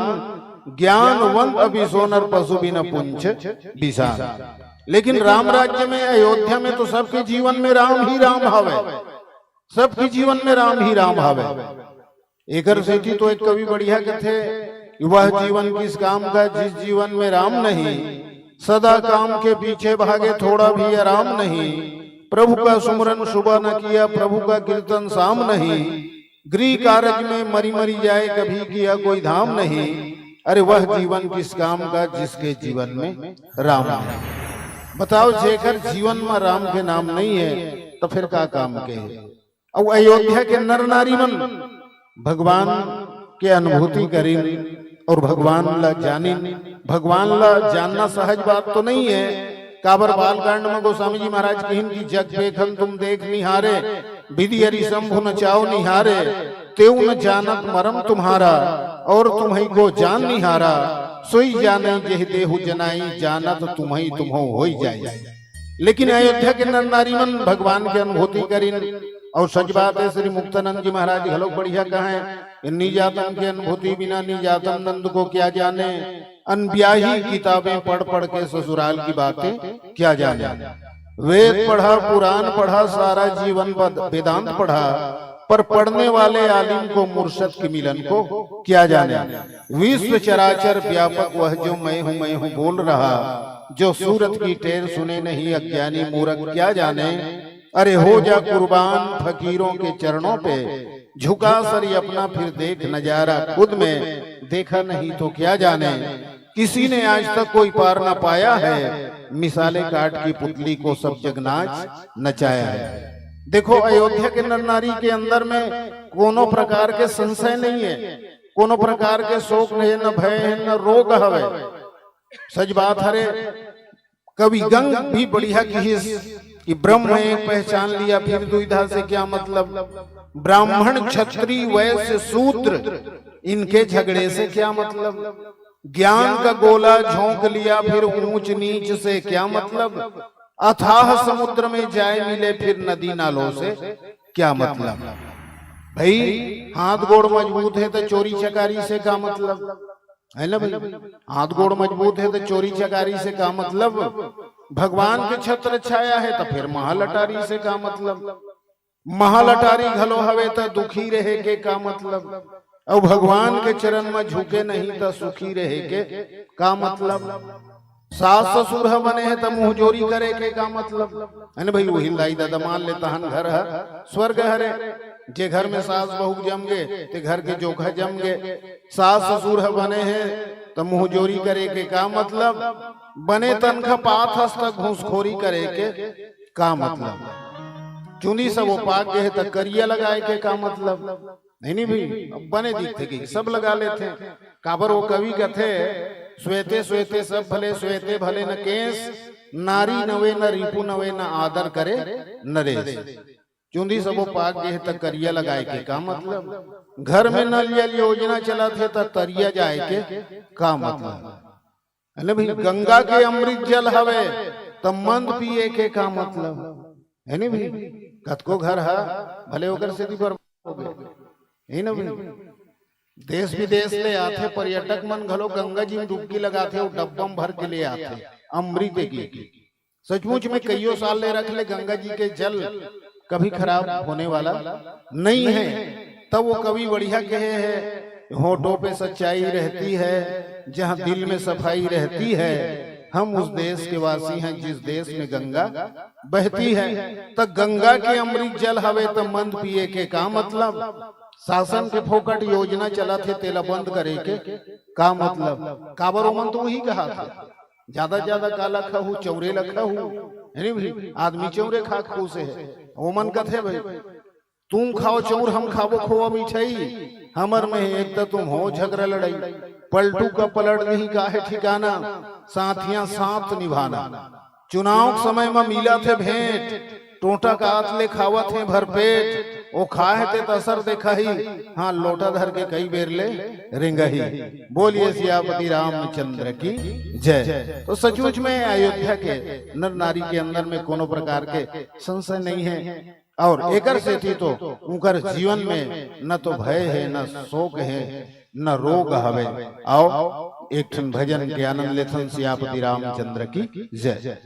ज्ञानवंत अभी सोनर पशु बिना पुंछ बिसान। लेकिन राम राज्य में, अयोध्या में तो सबके जीवन में राम ही राम हवे, सबके जीवन में राम ही राम हवे। एकर सेती तो एक कवि बढ़िया कथे कि वह जीवन किस काम का जिस जीवन में राम नहीं, सदा काम के पीछे भागे थोड़ा भी आराम नहीं। प्रभु का सुमरन सुबह न किया, प्रभु का कीर्तन शाम नहीं। गृह कार्य में मरी मरी जाए, कभी किया कोई धाम नहीं। अरे वह जीवन किस काम का जिसके जीवन में राम नहीं। बताओ, जेकर जीवन में राम के नाम नहीं है तो फिर का काम के है? अउ अयोध्या के नर नारी मन भगवान के अनुभूति करिन और भगवान ला जानिन। भगवान ला जानना सहज बात तो नहीं है। काबर बालकांड में गोस्वामी जी महाराज कहिन कि जग पेखन तुम देख निहारे, विधि हरि शंभु न चाव निहारे, तेउ न जानत मरम तुम्हारा, और तुम्हइ को जान निहारा, सोई जाने जेह देहु जनाई, जानत तुम्हइ तुम्हउ होइ जाई। लेकिन अयोध्या के नर नारी मन भगवान के अनुभूति करिन। और सच बात है, श्री मुक्तानंद जी महाराज घलो बढ़िया कहे, "निजातम के अनुभूति बिना निजातम नंद को क्या जाने, अनब्याही किताबें पढ़ पढ़ के ससुराल की बातें क्या जाने।" वेद पढ़ा, पुराण पढ़ा, सारा जीवन बद-, वेदांत पढ़ा, पर पढ़ने वाले आलिम को मुर्शद के मिलन को क्या जाने। विश्व चराचर व्यापक वह जो मैं हूँ, मैं हूँ बोल रहा, जो सूरत की टेर सुने नहीं अज्ञानी मूरख क्या जाने। अरे हो जा कुर्बान फकीरों के चरणों पे, झुका सर ये अपना फिर देख नजारा खुद में, देखा नहीं तो क्या जाने। किसी ने आज तक कोई पार ना पाया है, मिसाले काट की पुतली को सब जग नाच नचाया है। देखो, अयोध्या के नर नारी के अंदर में कोनो प्रकार के संशय नहीं है, कोनो प्रकार के शोक नहीं है, न भय है, न रोग हवे। सच बात हरे, कवि गंग भी बढ़िया किहिस कि ब्रह्म एक पहचान लिया, फिर दुविधा से क्या मतलब, ब्राह्मण क्षत्रिय वैश्य शूद्र इनके झगड़े से क्या मतलब, ज्ञान का गोला झोंक लिया, फिर ऊंच नीच से क्या मतलब, अथाह समुद्र में जाए मिले, फिर नदी नालों से क्या मतलब। भाई, हाथ गोड़ मजबूत है तो चोरी चकारी से का मतलब, है ना भाई? हाथ गोड़ मजबूत है तो चोरी चकारी से का मतलब, भगवान के छत्र छाया है तो फिर महालटारी से का मतलब, महालटारी घलो हवे तो दुखी रहे के का मतलब, अउ भगवान के चरण में झुके नहीं तो सुखी रहे के का मतलब। सास ससुर ह बने हे त मुंहजोरी करे के का मतलब? है ना भाई, वही दाई ददा मान ले, तहन घर ह स्वर्ग हरे। जे घर में सास बहू जम गे, ते घर के जोखा जम गे। सास ससुर ह बने हे त मुंहजोरी करे के का मतलब? बने तनखा पात हस त घूसखोरी करे के का मतलब? चुंदी सब वो पाक गे हे त करिया लगाए के का मतलब? नहीं, नहीं भाई, अब बने दिखथे कि सब लगा लेथे। काबर वो कवि कथे, "श्वेते श्वेते सब भले, श्वेते भले न केस, नारी नवे न रिपु नवे, न आदर करे नरेस।" चुंदी सबो पाक गे हे त करिया लगाए के का मतलब? घर में नल जल योजना चलत हे त तरिया जाए के का मतलब? है ना भाई, गंगा के अमृत जल हवे त मंद पिए के का मतलब? है नी भाई? कतको घर ह भले ओकर सेती बर्बाद हो गए, है ना भाई? देश विदेश ले आथे पर्यटक मन घलो, गंगा जी में डुबकी लगाथे अउ डब्बा में भर के ले आथे अमृत के। सचमुच में कइयो साल ले रख ले, गंगा जी के जल कभी खराब होने वाला नहीं है। तब वो कवि बढ़िया कहे है, "होठों पे सच्चाई रहती है, जहाँ दिल में सफाई रहती है। हम उस देश के वासी हैं जिस देश में गंगा बहती है।" त गंगा के अमृत जल हवे त मंद पिए के का मतलब? शासन के फोकट योजना चलत हे, तेला बंद करे के का मतलब? काबर ओमन तो वही कहा था, ज्यादा ज्यादा काला खाहू, चौरे ला खाहू, है नी भाई? आदमी चौरे खा खुश है। ओमन कथे भाई, "तुम खाओ चौर, हम खाबो खोआ मिठाई, हमर में एक त तुम हो झगड़ा लड़ाई, पलटू का पलट नहीं का है ठिकाना, साथियां साथ निभाना।" चुनाव के समय म मिला थे भेंट, टोंटा का आत ले खावत हे भरपेट, ओ खाए ते तसर देखाही, हाँ लोटा धर के कई बेर ले रेंगही। बोलिए सियापति रामचंद्र की जय। तो सचमुच में अयोध्या के नर नारी के अंदर में कोनो प्रकार के संशय नहीं है। और एकर सेती तो उनकर जीवन में न तो भय है, न शोक है, न रोग हवे। आओ, एक ठन भजन के आनंद लेथन। सियापति रामचंद्र की जय।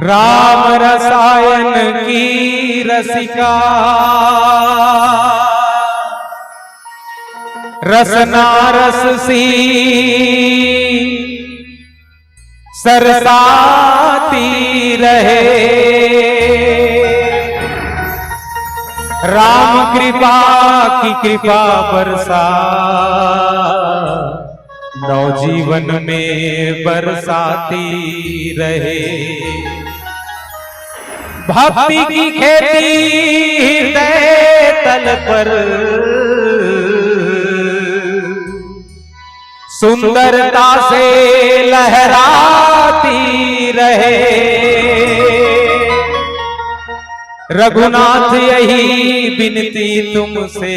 राम रसायन की रसिका, रसना रस सी सरसाती रहे। राम कृपा की कृपा बरसा नवजीवन में बरसाती रहे। भक्ति की खेती हृदय तल पर सुंदरता से लहराती रहे। रघुनाथ यही विनती तुमसे,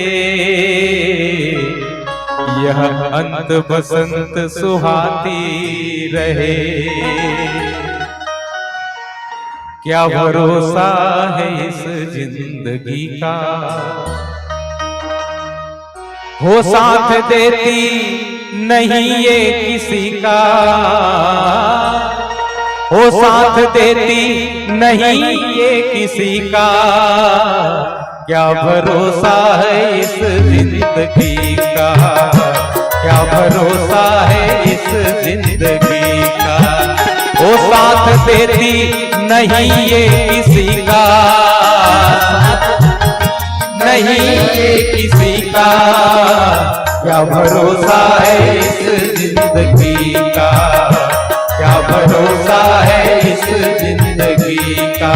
यह अंत बसंत सुहाती रहे। क्या भरोसा है इस जिंदगी का, हो साथ देती नहीं ये किसी का, हो साथ देती नहीं ये किसी का। क्या भरोसा है इस जिंदगी का, क्या भरोसा है इस जिंदगी का। वो साथ देती नहीं ये किसी का, साथ नहीं ये किसी का। क्या भरोसा है इस जिंदगी का, क्या भरोसा है इस जिंदगी का।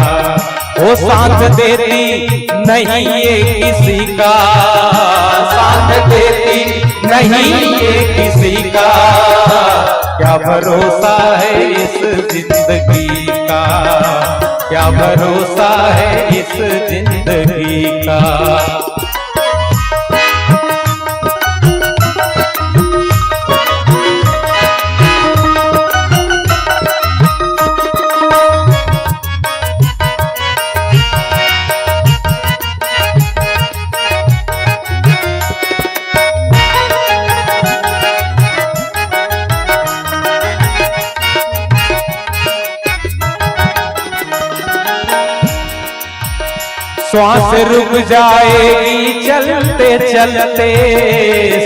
वो साथ देती नहीं ये किसी का, साथ देती नहीं ये किसी का। क्या भरोसा है इस जिंदगी का, क्या भरोसा है इस जिंदगी का। श्वास रुक जाएगी चलते चलते,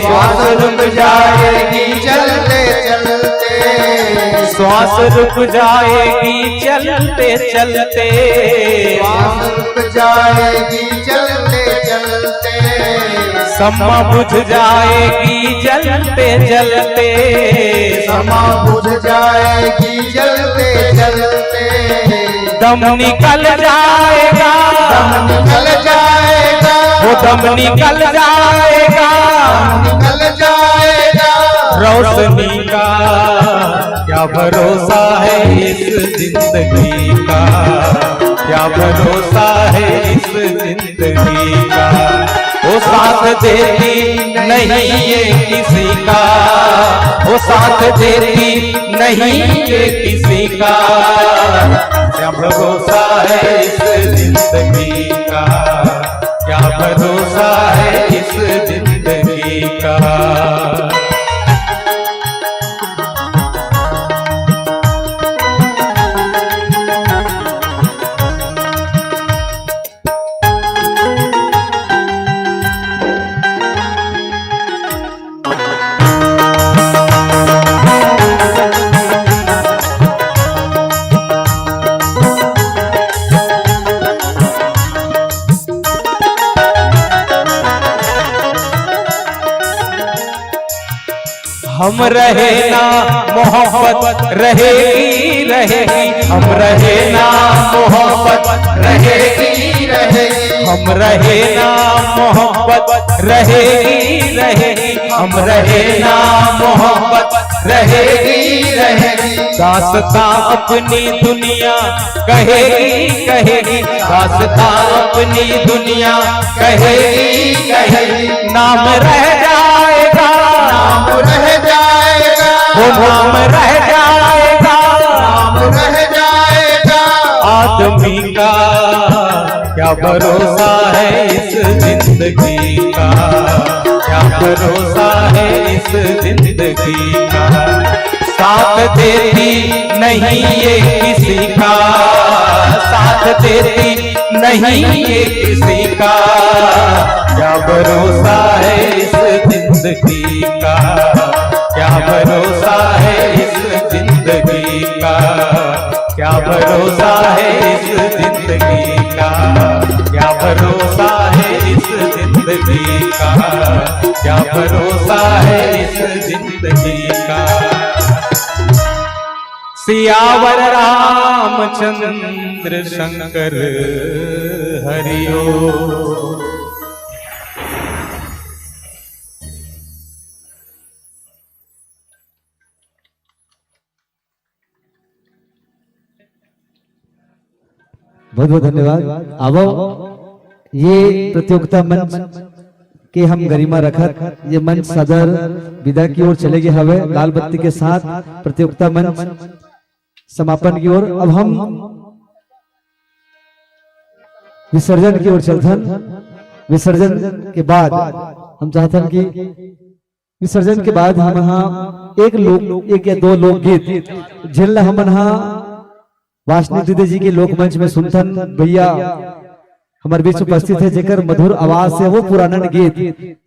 श्वास रुक जाएगी चलते चलते, श्वास रुक जाएगी चलते चलते, श्वास रुक जाएगी चलते चलते, समा बुझ जाएगी जलते जलते, समा बुझ जाएगी जलते जलते। दम निकल जाएगा, दम निकल जाएगा, वो दम निकल जाएगा, दम निकल जाएगा। रोशनी का क्या भरोसा है इस जिंदगी का, क्या भरोसा है इस जिंदगी का। वो साथ देती नहीं ये किसी का, वो साथ देती नहीं ये किसी का। क्या भरोसा है इस जिंदगी का, क्या भरोसा है इस जिंदगी का। हम रहे ना मोहब्बत रहेगी, रहेगी। हम रहे ना मोहब्बत रहेगी, रहेगी। हम रहे ना मोहब्बत रहेगी, रहेगी। हम रहे ना मोहब्बत रहेगी, रहेगी। दास्तां अपनी दुनिया कहेगी, कहेगी। दास्तां अपनी दुनिया कहेगी, कहेगी। नाम रह जाएगा, नाम रह जाएगा, वो नाम रह जाएगा, नाम रह जाएगा। आदमी का क्या भरोसा है इस जिंदगी का, क्या भरोसा है इस जिंदगी का। साथ देती नहीं ये किसी का, साथ देती नहीं ये किसी का। क्या भरोसा है इस जिंदगी का, क्या भरोसा है इस जिंदगी का। क्या भरोसा है इस जिंदगी का, क्या भरोसा है इस जिंदगी का, क्या भरोसा है इस जिंदगी का। सियावर रामचंद्र शंकर हरिओ। बहुत बहुत धन्यवाद। आवो, ये प्रतियोगिता मंच के हम गरिमा रखत, ये मंच सादर विदा की ओर चले गए हवे। लाल बत्ती के साथ प्रतियोगिता मंच समापन की ओर। अब हम विसर्जन की ओर चलथन। विसर्जन के बाद हम चाहथन कि विसर्जन के बाद हम हा एक लोक, एक या दो लोकगीत, जिन ला हमन हा वासनी दीदी जी के लोकमंच में सुनथन। भैया हमर बीच उपस्थित हे, जेकर मधुर आवाज से वो पुरानन गीत,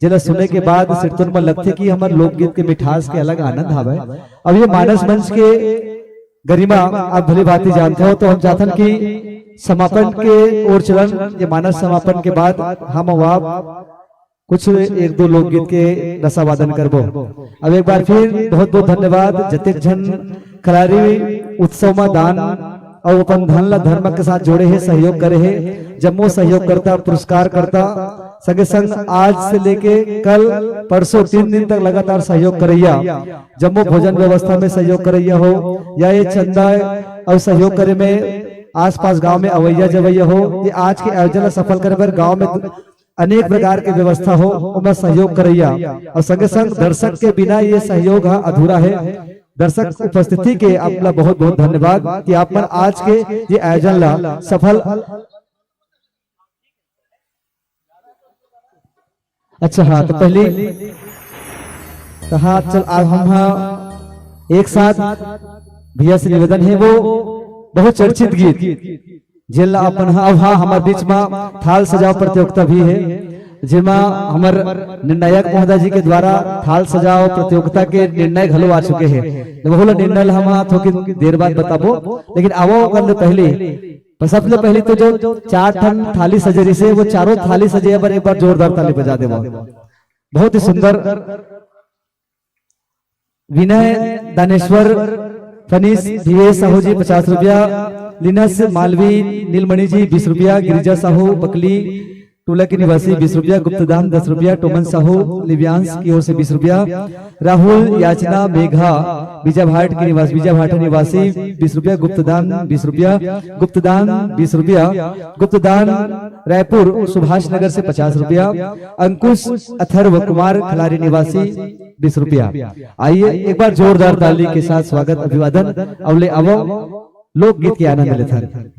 जेला सुने के बाद सिरतोन म लगथे कि हमर लोकगीत के मिठास के अलग आनंद हवय। अब ये मानस मंच के गरिमा आप भली भांति जानते हो, तो हम चाहथन कि समापन के ओर चलन, ये मानस समापन के बाद हम अउ आप कुछ एक दो लोकगीत के रसावादन करबो। अब एक बार फिर बहुत बहुत धन्यवाद, जतेक झन खिलाड़ी उत्सव में दान अउ अपन धन ला धर्म के साथ जोड़े हे, सहयोग करे हे, जम्मो सहयोगकर्ता, पुरस्कारकर्ता, संगे संग आज से लेके कल परसों तीन दिन तक लगातार सहयोग करैया, जम्मो भोजन व्यवस्था में सहयोग करैया हो या ये चंदा अउ सहयोग करे में आसपास गांव में अवैया जवैया हो, ये आज के आयोजन ला सफल करे बर गांव में अनेक प्रकार के व्यवस्था हो, ओमा सहयोग करैया अउ संगे संग दर्शक के बिना ये सहयोग ह अधूरा हे। दर्शक उपस्थिति के आपला बहुत बहुत धन्यवाद कि आप मन आज के ये आयोजन ला सफल। अच्छा, हाँ, तो पहली, तो हाँ, चल, आज हम हाँ एक साथ भैया से निवेदन है, वो बहुत चर्चित गीत जेला अपन ह-, अब हाँ, हमर बीच में थाल सजाव प्रतियोगिता भी है, जेमा हमर निर्णायक महोदय जी के द्वारा थाल सजाव प्रतियोगिता के निर्णय घलो आ चुके हैं। तो वहू ला निर्णय ला हम हाँ थोकिन देर बाद बताबो, लेकिन आवो ओकर ले पहले, बस सबले पहले तो जो चार ठन थाली सजे रहिसे, वो चारों थाली सजे बर एक बार जोरदार ताली बजा देबो। बहुत ही सुंदर। विनय दानेश्वर, फनीस, दिवेश साहू जी पचास रुपया, लिनस मालवी, नीलमणि जी बीस रुपया, गिरिजा साहू बकली टोला के निवासी बीस रुपया, गुप्तदान दस रुपया, टोमन साहू लिव्यांश की ओर से बीस रुपया, राहुल याचना मेघा बीजाभाट के निवास, बीजाभाटा निवासी बीस रुपया, गुप्तदान बीस रुपया, गुप्तदान बीस रुपया, गुप्तदान रायपुर सुभाष नगर से पचास रुपया, अंकुश अथर्व कुमार खलारी निवासी बीस रुपया। आइए एक बार जोरदार ताली के साथ स्वागत अभिवादन। अब ले आवो लोकगीत के आनंद लेथन।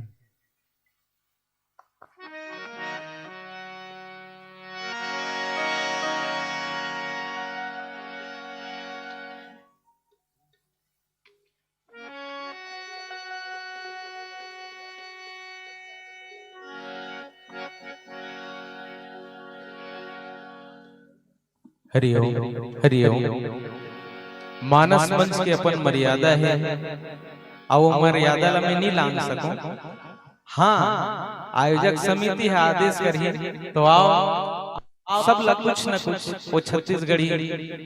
हरिओम, हरिओम। मानस मंच के अपन मर्यादा है, अउ वो मर्यादा ला मैं नहीं लांघ सकूं। हाँ, आयोजक समिति ह आदेश करही, तो आओ, सब ला कुछ न कुछ वो छत्तीसगढ़ी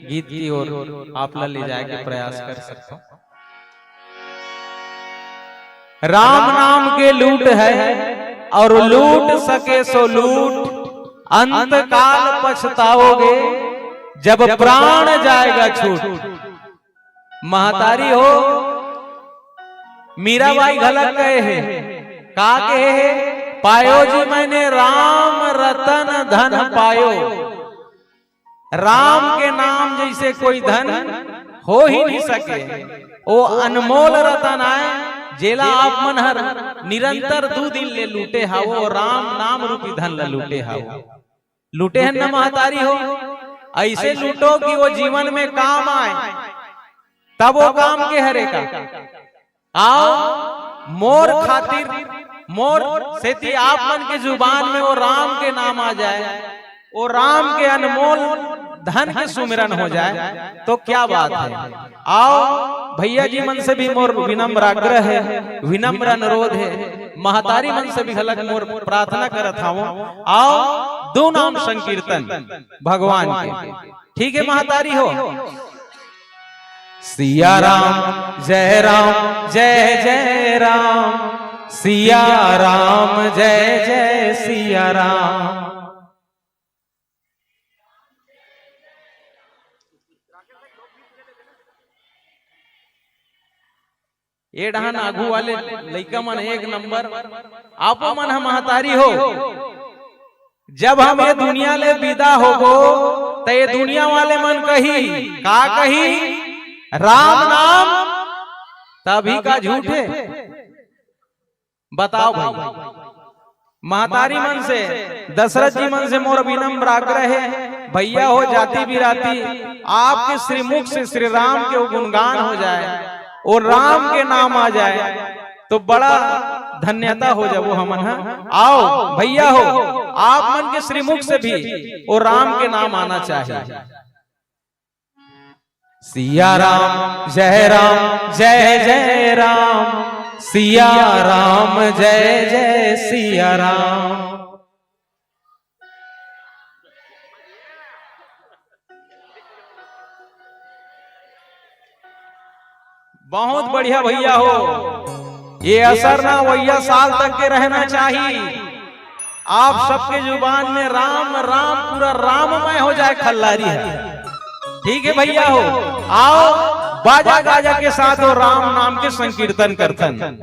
गीत की ओर आप ला ले जाए के प्रयास कर सकथों। राम नाम के लूट है और लूट सके सो लूट, अंत काल पछताओगे जब प्राण जाएगा छूट। महतारी हो, मीराबाई घलक कहे हे, का कहे हे? पायो जी मैंने राम रतन धन पायो। राम के नाम जैसे कोई धन हो ही नहीं सके। वो अनमोल रतन आय, जेला आप मन हर निरंतर दू दिन ले लूटे हावो, राम नाम रूपी धन ला लूटे हावो। लूटे हन न महतारी हो, ऐसे लूटो कि वो जीवन में काम आए, तब वो काम के हरे का। आओ, मोर खातिर, मोर सेती आप मन के जुबान में वो राम के नाम आ जाए, वो राम के अनमोल धन के सुमिरन हो जाए, तो क्या बात है। आओ, भैया जी मन से भी मोर विनम्र आग्रह है, विनम्र अनुरोध है, महतारी मन से भी घलक मोर प्रार्थना करत हावों। आओ, दो नाम संकीर्तन भगवान के। ठीक है महतारी हो। सिया राम जय राम, जय जय राम। सिया राम जय जय सिया राम। ए डहन आगू वाले लइका मन एक नंबर। आपो मन ह महतारी हो, जब हम ये दुनिया ले विदा होबो, त ये दुनिया वाले मन कही, का कही? राम नाम। तभी का झूठे? बताओ भाई, महतारी मन से, दशरथ जी मन से मोर विनम्र आग्रह है, भैया हो, जाति बिराती, आपके श्रीमुख से श्री राम के गुणगान हो जाए और राम के नाम आ जाए, तो बड़ा धन्यता हो जाबो हमन ह। आओ भैया हो, आप मन के श्रीमुख से भी वो राम के नाम आना चाहिए। सिया राम, जय राम, जय जय राम, सिया राम, जय जय सिया राम। बहुत बढ़िया भैया हो, ये असर ना वैया साल तक के रहना चाहिए। आप सबके जुबान में राम राम, पूरा राममय हो जाए खल्लारी है। ठीक है भैया हो, आओ बाजा गाजा के साथ वो राम नाम के संकीर्तन करथन।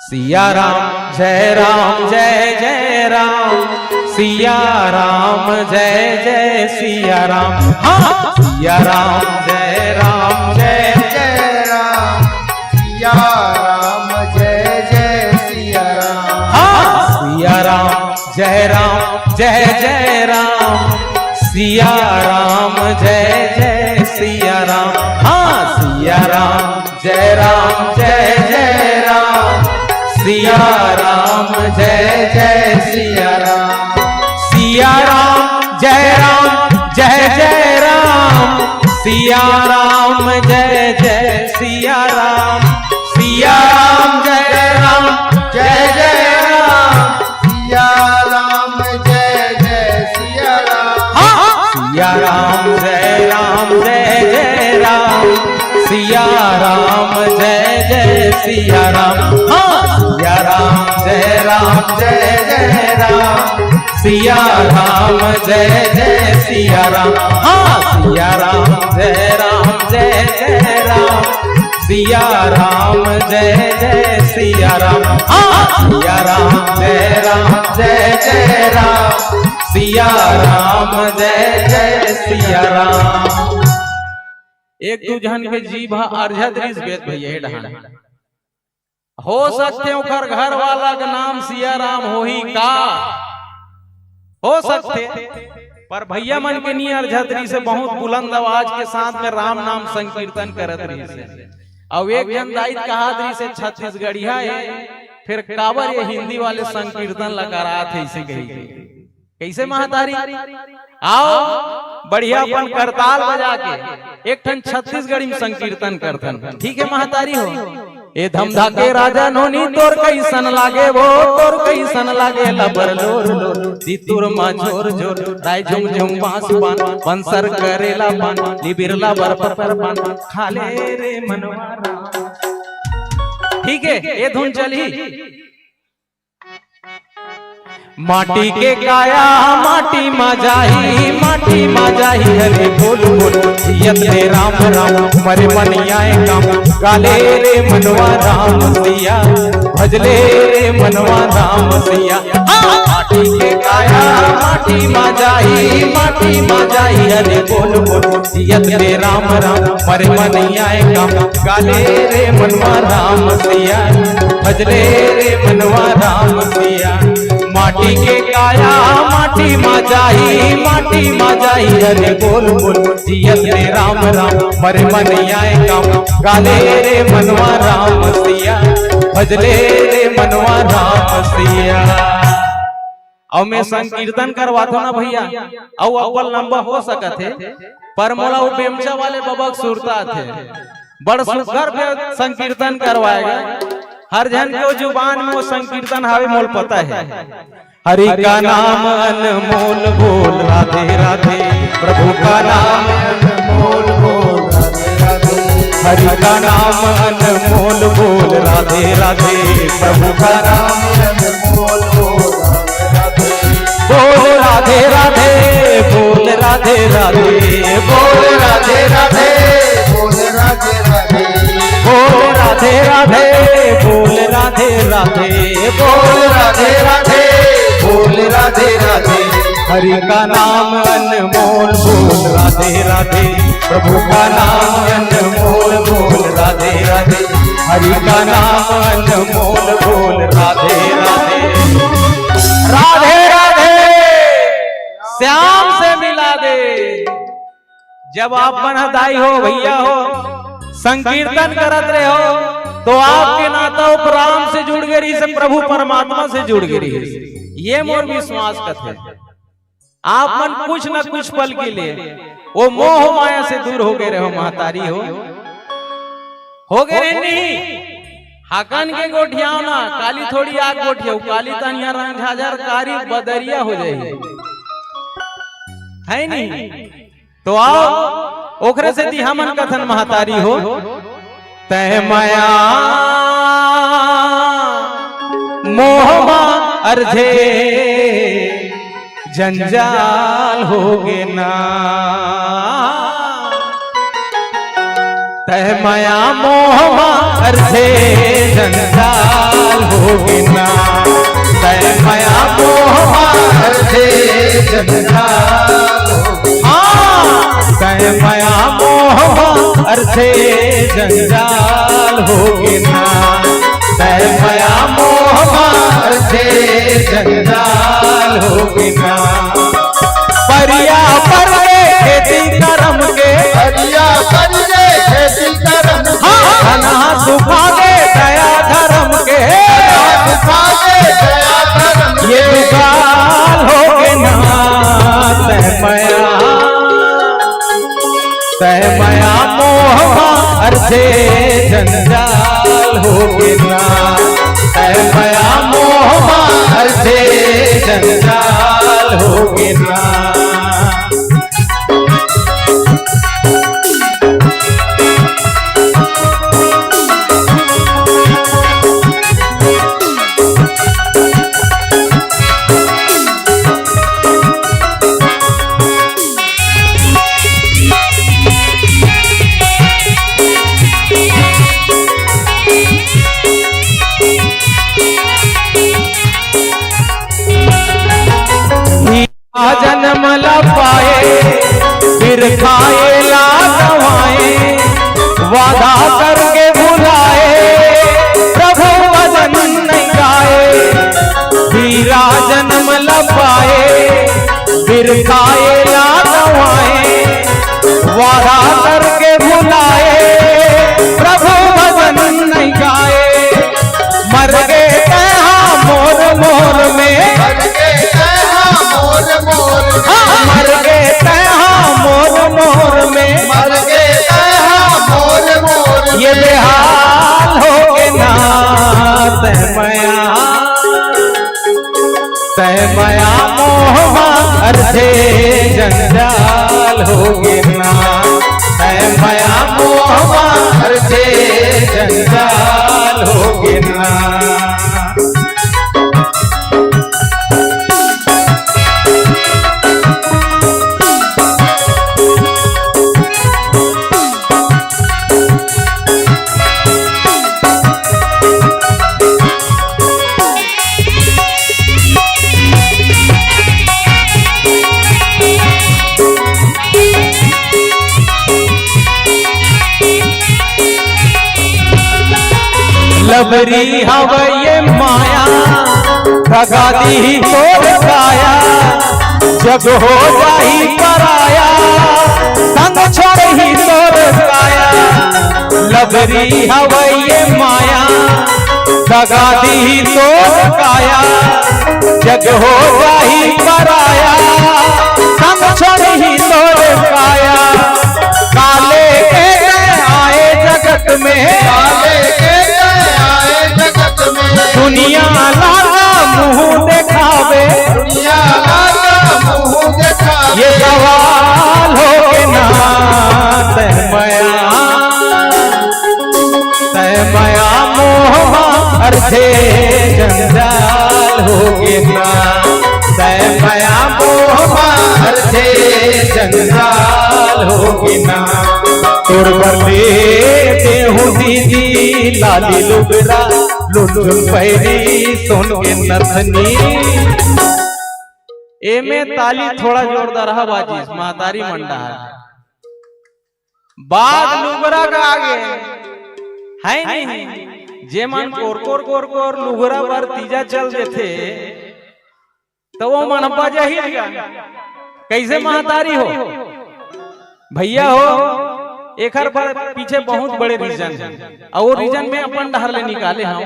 सिया राम, जय राम, जय जय राम, सिया राम, जय जय सिया राम। हाँ, सिया राम, जय राम, जय जय राम, सिया राम, जय जय सिया राम। हाँ, सिया राम, जय राम, जय जय राम, सिया राम, जय जय सिया राम। हाँ, सिया राम, जय राम, जय जय राम, सिया राम, जय जय सिया राम। सिया राम, जय राम, जय जय राम, सिया राम, जय जय सिया राम। सिया राम, जय राम, जय जय राम, सिया राम, जय जय सिया राम। हाँ, सिया राम, जय राम, जय जय राम, सिया राम, जय जय सिया राम। हाँ, सिया राम, जय राम, जय जय राम, सिया राम, जय जय सिया राम। हाँ, सिया राम, जय राम, जय जय राम, सिया राम, जय जय सिया राम। हाँ, सिया राम, जय राम, जय जय राम, सिया राम, जय जय सिया राम। एक दू झन के जीभ ह अर्झत रिस बेत भैया, हे डहान। हो सकथे ओकर घर वाला के नाम सिया राम होही का? हो सकथे, पर भैया मन के नी अर्झत रिस हे, बहुत बुलंद आवाज के साथ में राम नाम संकीर्तन करत रिस हे। अउ एक झन दाई कहत रिस हे, छत्तीसगढ़िया हे, फिर काबर ये हिंदी वाले संकीर्तन ला करात हे, अइसे कही के। कइसे महतारी? आओ, बढ़िया अपन करताल बजा के एक ठन छत्तीसगढ़ी में संकीर्तन करथन। ठीक है महतारी हो? ए धमधा के राजा नोनी, तोर कइसन लागे वो, तोर कइसन लागे लबर लोर लोर। सितुर मा झोर झोर, राय झुम झुम बांस पान, पंसर करेला पान, लिबिरला बर पर पर पान, खा ले रे मनवा राम। ठीक है, ये धुन चलही। माटी के काया माटी मा जाही, माटी मा जाही, हरे बोल बोल, जियत ले राम राम, मरे मन आए काम, गाले रे मनवा राम सिया, भजले रे मनवा राम सिया। हाँ, माटी के काया माटी मा जाही, माटी मा जाही, हरे बोल बोल, जियत ले राम राम, मरे मन आए काम, गाले रे मनवा राम सिया, भजले रे मनवा राम सिया। माटी के काया माटी मा जाही, माटी मा जाही, हरे बोल बोल, जियत ले राम राम, मरे मन आए काम, गाले रे मनवा राम सिया, भजले रे मनवा राम सिया। अउ मैं संकीर्तन करवाथों ना भैया, अउ अब्बल लंबा हो सकत हे, पर मोला वो बेमचा वाले बबा के सुरता आथे, बड़ सुघर बे-, संकीर्तन करवाएगा। हर झन के वो जुबान में वो संकीर्तन हावे, मोल पता है। हरि का नाम अनमोल बोल, राधे राधे। प्रभु का नाम अनमोल बोल, राधे राधे। हरि का नाम अनमोल बोल, राधे राधे। प्रभु का नाम अनमोल बोल, राधे राधे। बोल राधे राधे, बोल राधे राधे, बोल राधे राधे, बोल राधे राधे। बोल राधे राधे, बोल राधे राधे, बोल राधे राधे, बोल राधे राधे। हरि का नाम अनमोल बोल, राधे राधे। प्रभु का नाम अनमोल बोल, राधे राधे। हरि का नाम अनमोल बोल, राधे राधे। राधे राधे। श्याम से मिला दे। जब आप मन ह दाई हो, भैया हो, संकीर्तन करत रहे हो, तो आपके नाता वो राम से जुड़ गे रहिस, प्रभु परमात्मा से जुड़ गे रहिस। ये मोर विश्वास कथे। आप मन कुछ न कुछ पल के लिए वो मोह माया से दूर हो गे रहे हो, महतारी हो, हो गे रहे नहीं। हाकन के गोठियाव ना, काली थोड़ी आग गोठियाव, काली तनिया रंग झाझर कारी बदरिया हो जाही, है नहीं? तो आओ, ओखरे सेती हमन कथन महतारी हो, तै मया मोह मा अर्झे जंजाल हो गे ना। तै मया मोह मा अर्झे जंजाल हो गे ना। तै मया मोह मा अर्झे जंजाल हो गे ना। हाँ, तै मया मोह मा अर्झे जंजाल हो गे ना। तै मया मोह मा अर्झे जंजाल हो गे ना। परिया पर ले खेती करम के। परिया पर ले खेती करम के। हाँ। धनहा सुखा गे दया धरम के। धनहा सुखा गे दया धरम के। ये दुकाल हो गे ना, तै मया, तै मया मोह मा अर्झे जंजाल हो गे ना। तै मया मोह मा अर्झे जंजाल हो गे ना। जनम ला पाए, बिरखाए ला गवाए, वादा करके भुलाए, प्रभु भजन नहीं गाए। हीरा जनम ला पाए, बिरखाए ला गवाए, वादा करके भुलाए, प्रभु भजन नहीं गाए। मर गे तैहा मोर मोर में। मर गे तैहा मोर मोर में। हाँ, मर गे तैहा मोर मोर में। मर गे तैहा मोर मोर में। ये बेहाल हो गे ना, तै मया, तै मया मोह मा अर्झे जंजाल हो गे ना। तै मया मोह मा अर्झे जंजाल हो गे ना। लबरी हवय ये माया, भगा दीही तोर काया, जग हो जाही पराया, संग छोड़ही तोर काया। लबरी हवय ये माया, भगा दीही तोर काया, जग हो जाही पराया, संग छोड़ही तोर काया। काले के आए जगत में, काले के आए जगत में, दुनिया ला का मुंह देखावे, दुनिया ला का मुंह देखावे। ये सवाल हो गे ना, तै मया, तै मया मोह मा अर्झे जंजाल हो गे ना। तै मया मोह मा अर्झे जंजाल हो गे ना। तोर बर ले देहूं दीदी लाली लुगरा, लुलुल पैरी सोन के नथनी। एमे ताली थोड़ा जोरदार हा बाजिस, महतारी मंडा हा। बात लुगरा का आगे है नहीं। जे मन कोर कोर कोर कोर लुगरा बर तीजा चल देथे, तो वो मन बजा ही लगा। कैसे महतारी हो, भैया हो, एकर बर पीछे बहुत बड़े रीजन हे, अउ वो रीजन में अपन डहर ले निकाले हंव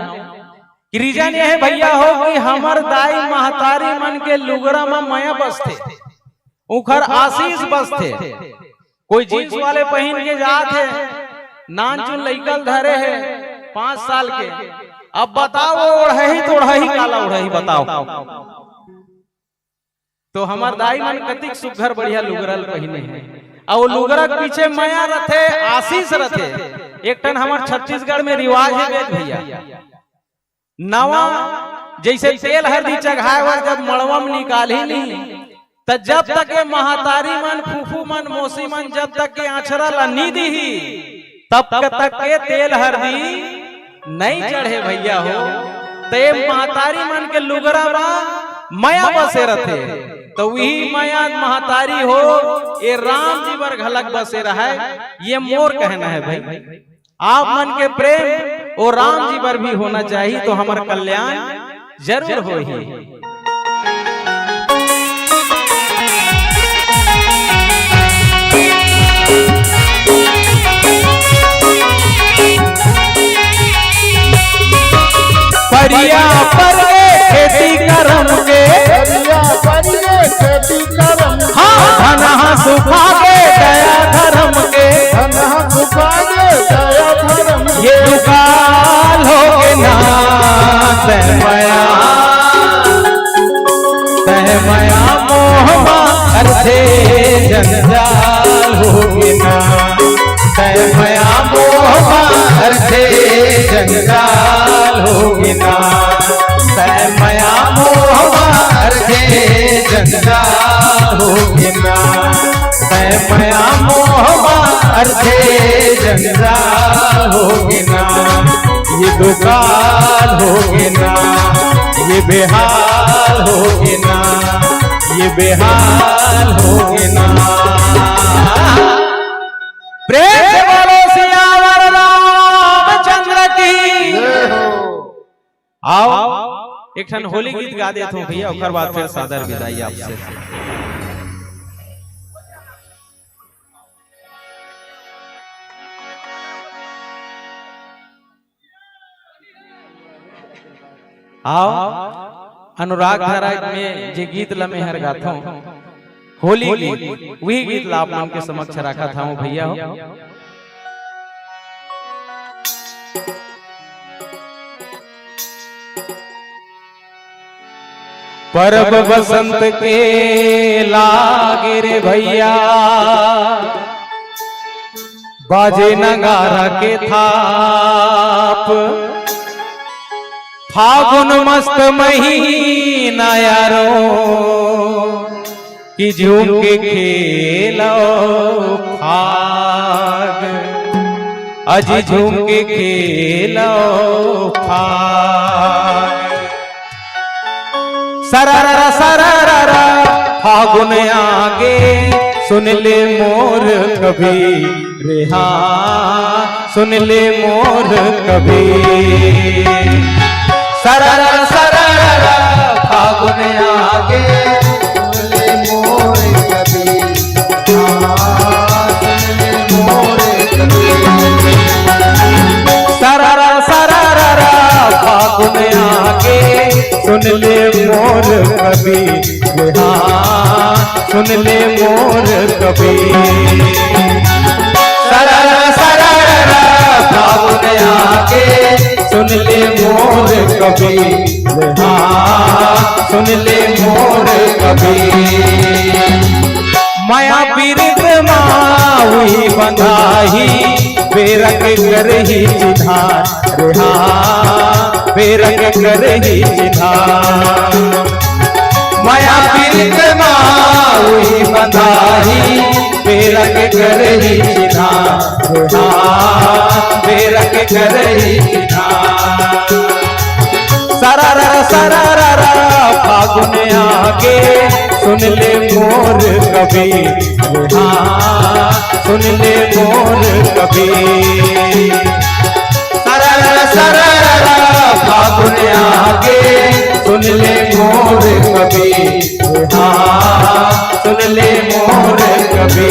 कि रीजन ये हे भइया हो कि हमर दाई महतारी मन के लुगरा म मया बसथे, उंखर आशीष बसथे। कोई जींस वाले पहिन के जात हे, नानचुन लइका ल धरे हे पांच साल के, अब बताओ वो ओढ़ही त ओढ़ही काला ओढ़ही बताओ। तो हमर दाई मन कतिक सुघर बढ़िया लुगरा ल पहिने हे, अउ लुगरा के पीछे मया रथे, आशीष रथे। एक ठन हमर छत्तीसगढ़ में रिवाज हे बेद भइया, नवा जइसे तेल हरदी चघाय बर जब मड़वा म निकालही नी, त जब तक ये महतारी मन, फूफू मन, मौसी मन जब तक ये आंचरा ल नी दिही, तब तक ये तेल हरदी नइ चढ़े भइया हो। त ये महतारी मन के लुगरा म मया बसे रथे, त उही मया महतारी हो, ये राम जी बर घलक बसे रहय, ये मोर कहना हे भई। आप मन के प्रेम ओ राम जी बर भी होना चाहिए, तो हमर कल्याण जरूर होही। परिया पर के खेती करम के, परिया पर के खेती करम के। हाँ, धनहा सुखा के दया धरम के। धनहा सुखा के दया धरम के। ये दुकाल होगे ना, तय मया, तय मया मोह मा अरथे जंजाल होगे ना। तय मया मोह मा अरथे जंजाल होगे ना। तय मया मोह मा अरथे जंजाल होगे ना। तय मया मोह मा अरथे जंजाल होगे ना। ये दुकाल होगे ना, ये बेहाल होगे ना, ये बेहाल होगे ना। प्रेम से बोलो सियावर रामचंद्र की। जय हो। आओ, एक ठन होली गीत गा देत हंव भइया, ओकर बाद फिर सादर बिदाई आपसे। आओ, अनुराग धारा में जे गीत ल मेहर गाथंव, होली गीत, उही गीत ला आप मन के समक्ष राखत हंव भइया हो। परब बसंत के लागे रे भइया, बाजे नगारा के थाप। फागुन मस्त महीना यारो, कि झूम के खेलो फाग, अजी झूम के खेलो फाग। सरररा सरररा फागुन आगे, सुन ले मोर कवि रे हाँ, सुन ले मोर कवि। सरररा सरररा फागुन आगे, सुन ले मोर कवि रे हाँ, सुन ले मोर कवि। सरररा सरररा फागुन आगे, सुन ले मोर कवि रे हाँ, सुन ले मोर कवि। सरररा सरररा फागुन आगे, सुन ले मोर कवि रे हाँ, सुन ले मोर कवि। मया पीरित मा उही बंधाही, बेरा के करही चिन्हार रे हाँ, बेरा के करही चिन्हार। मया पीरित मा उही बंधाही, बेरा के करही चिन्हार रे हाँ, बेरा के करही चिन्हार। सरररा सरररा फागुन आगे, सुन ले मोर कवि रे हाँ, सुन ले मोर कवि। सरररा सरररा फागुन आगे, सुन ले मोर कवि रे हाँ, सुन ले मोर कवि।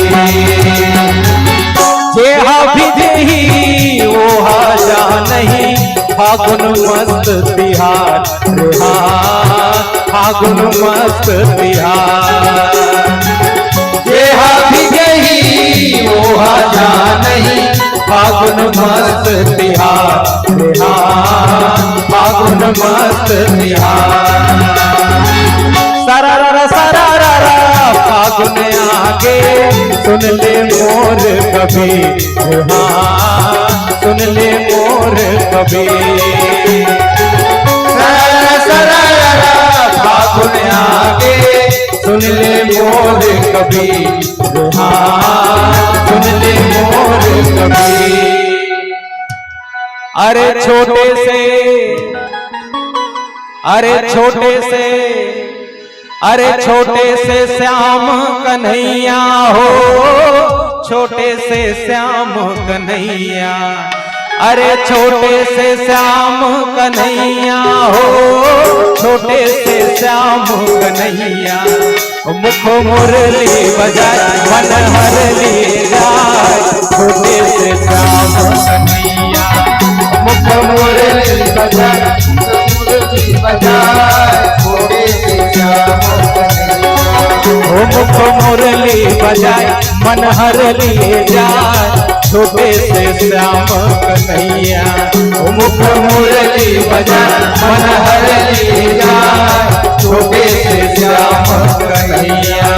जे हा फागुन मस्त तिहार रे हाँ, फागुन मस्त तिहार। जेहा भी गही ओहा जानही, फागुन मस्त तिहार रे हाँ, फागुन मस्त तिहार। सरारा सरारा फागुन आगे, सुन ले मोर कवि हाँ, सुन ले मोर कवि। सरारा सरारा फागुन आगे, सुन ले मोर कवि हाँ, सुन ले मोर कवि। अरे छोटे से, अरे छोटे से, अरे छोटे से श्याम कन्हैया हो, छोटे से श्याम कन्हैया। अरे छोटे से श्याम कन्हैया हो, छोटे से श्याम कन्हैया। मुख मुरली बजाए मन हर ले जाए, छोटे से श्याम कन्हैया। मुख मुरली बजाए, मुरली बजाए, छोटे से श्याम कन्हैया। ओ मुख मुरली बजाए मन हर ले जाए, छोटे से श्याम कन्हैया। ओ मुख मुरली बजाए मन हर ले जाए, छोटे से श्याम कन्हैया।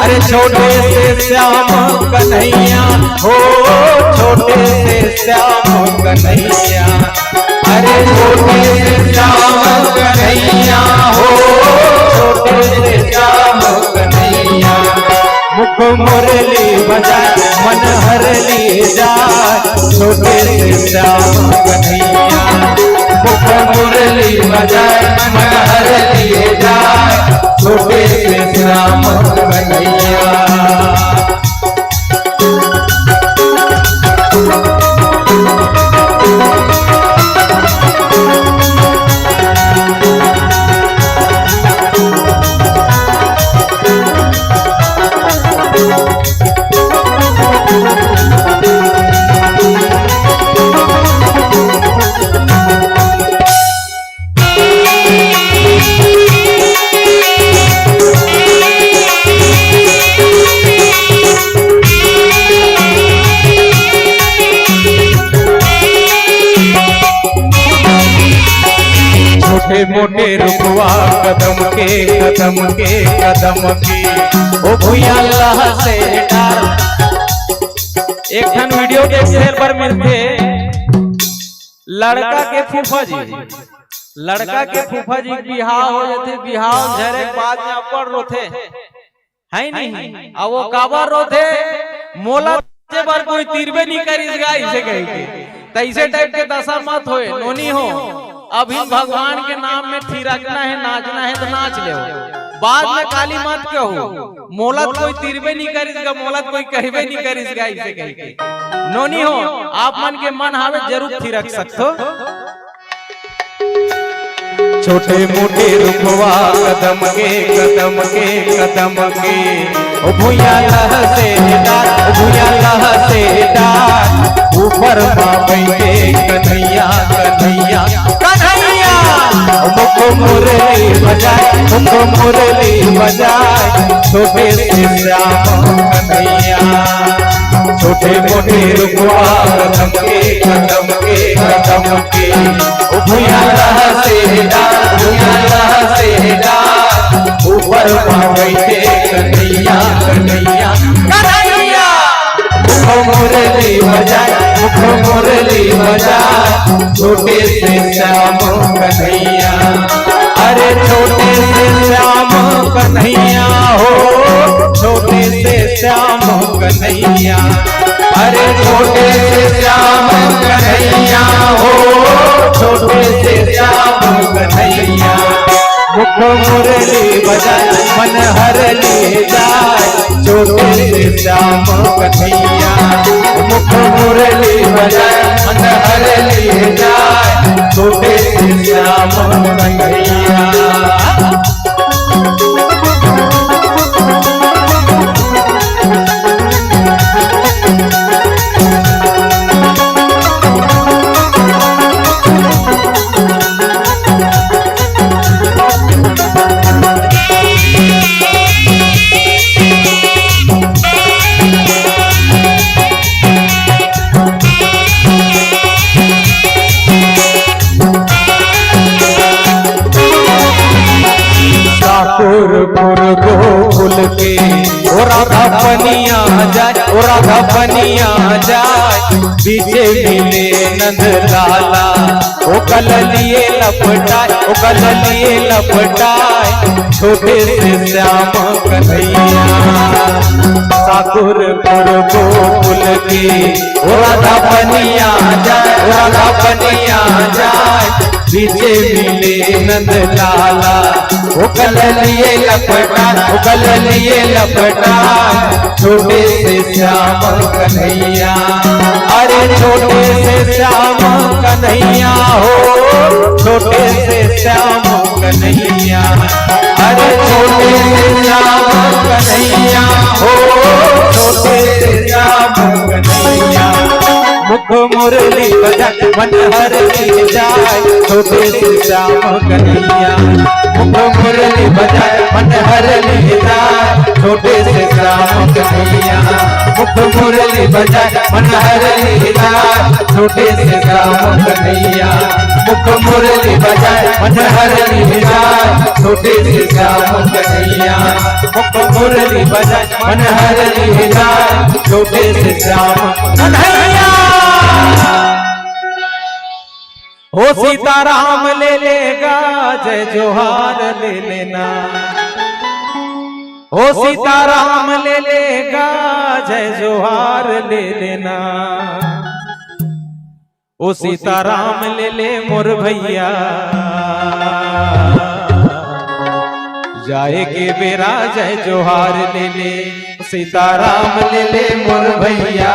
अरे छोटे से श्याम कन्हैया हो, छोटे से श्याम कन्हैया। अरे छोटे से श्याम कन्हैया हो, छोटे से श्याम कन्हैया। मुख मुरली बजाए मन हर ले जाए, छोटे से श्याम कन्हैया। मुख मुरली बजाए मन हर ले जाए, छोटे से श्याम कन्हैया। छोटे मोटे रुखवा कदम के, कदम के, कदम के, ओ भुइयां लहसे डार। एक ठन वीडियो देखे बर मिलथे, लड़का के फूफा जी, लड़का के फूफा जी के बिहाव हो जाथे, बिहाव झरे के बाद में अब्बड़ रोथे, है नहीं? अब वो काबर रोथे? मोला नाचे बर कोई तीरबे नहीं करिस गा, इसे कह के। तैसे टाइप के दशा मत होए, नोनी हो। अभी भगवान के नाम में थिरकना है, नाचना है तो नाच ले। बाद में काली मत कहो, मोला कोई तीरबे नहीं करिस गा, मोला कोई कहबे नहीं करिस गा, इसे कह के। नोनी हो, आप मन के मन हावे जरूर थिरक सकथो। छोटे मोटे रुखवा कदम के, कदम के, कदम के, ओ भुइयां लहसे डार, ओ भुइयां लहसे डार, ऊपर मा बइठे कन्हैया, कन्हैया, कन्हैया। मुख मुरली बजाए, मुख मुरली बजाए, छोटे से श्याम कन्हैया। छोटे मोटे रुखवा कदम के, कदम के, कदम के, ओ भुइयां लहसे डार, भुइयां लहसे डार, ऊपर मा बइठे कन्हैया, कन्हैया, कन्हैया। मुख मुरली बजाए, मुख मुरली बजाए, छोटे से श्याम कन्हैया। अरे छोटे से श्याम कन्हैया हो, छोटे से श्याम कन्हैया। अरे छोटे से श्याम कन्हैया हो, छोटे से श्याम कन्हैया। मुख मुरली बजाए मन हर ले जाए, छोटे से श्याम कन्हैया। मुख मुरली बजाए मन हर ले जाए, छोटे से श्याम कन्हैया। गोकुल के ओ राधा बनिया जाय, ओ राधा बनिया जाय, बीचे मिले नंद लाला। ओ कललिए लपटाय, ओ कललिए लपटाय, छोटे से श्याम कन्हैया। साकुरपुर गोकुल के ओ राधा बनिया जाय, ओ राधा बनिया जाय, बीचे मिले नंद लाला। ओ कललिए लपटाय, ओ कललिए लपटाय, छोटे से श्याम कन्हैया। अरे छोटे से श्याम कन्हैया हो, छोटे से श्याम कन्हैया। अरे छोटे से श्याम कन्हैया हो, छोटे से श्याम कन्हैया। मुख मुरली बजाय मन हर ली जाय, छोटे से श्याम कन्हैया। मुख मुरली बजाय मन हर ली जाय, छोटे से श्याम कन्हैया। मुख मुरली बजाय मन हर ली जाय, छोटे से श्याम कन्हैया। मुख मुरली बजाय मन हर ली जाय, छोटे से श्याम कन्हैया। मुख मुरली बजाय मन हर ली जाय, छोटे से श्याम कन्हैया। ओ सीताराम ले लेगा जय जोहार ले लेना, ओ सीताराम ले लेगा जय जोहार ले लेना। ओ सीताराम ले ले मोर भैया, जाए के बेरा जय जोहार ले ले। सीताराम ले ले मोर भैया,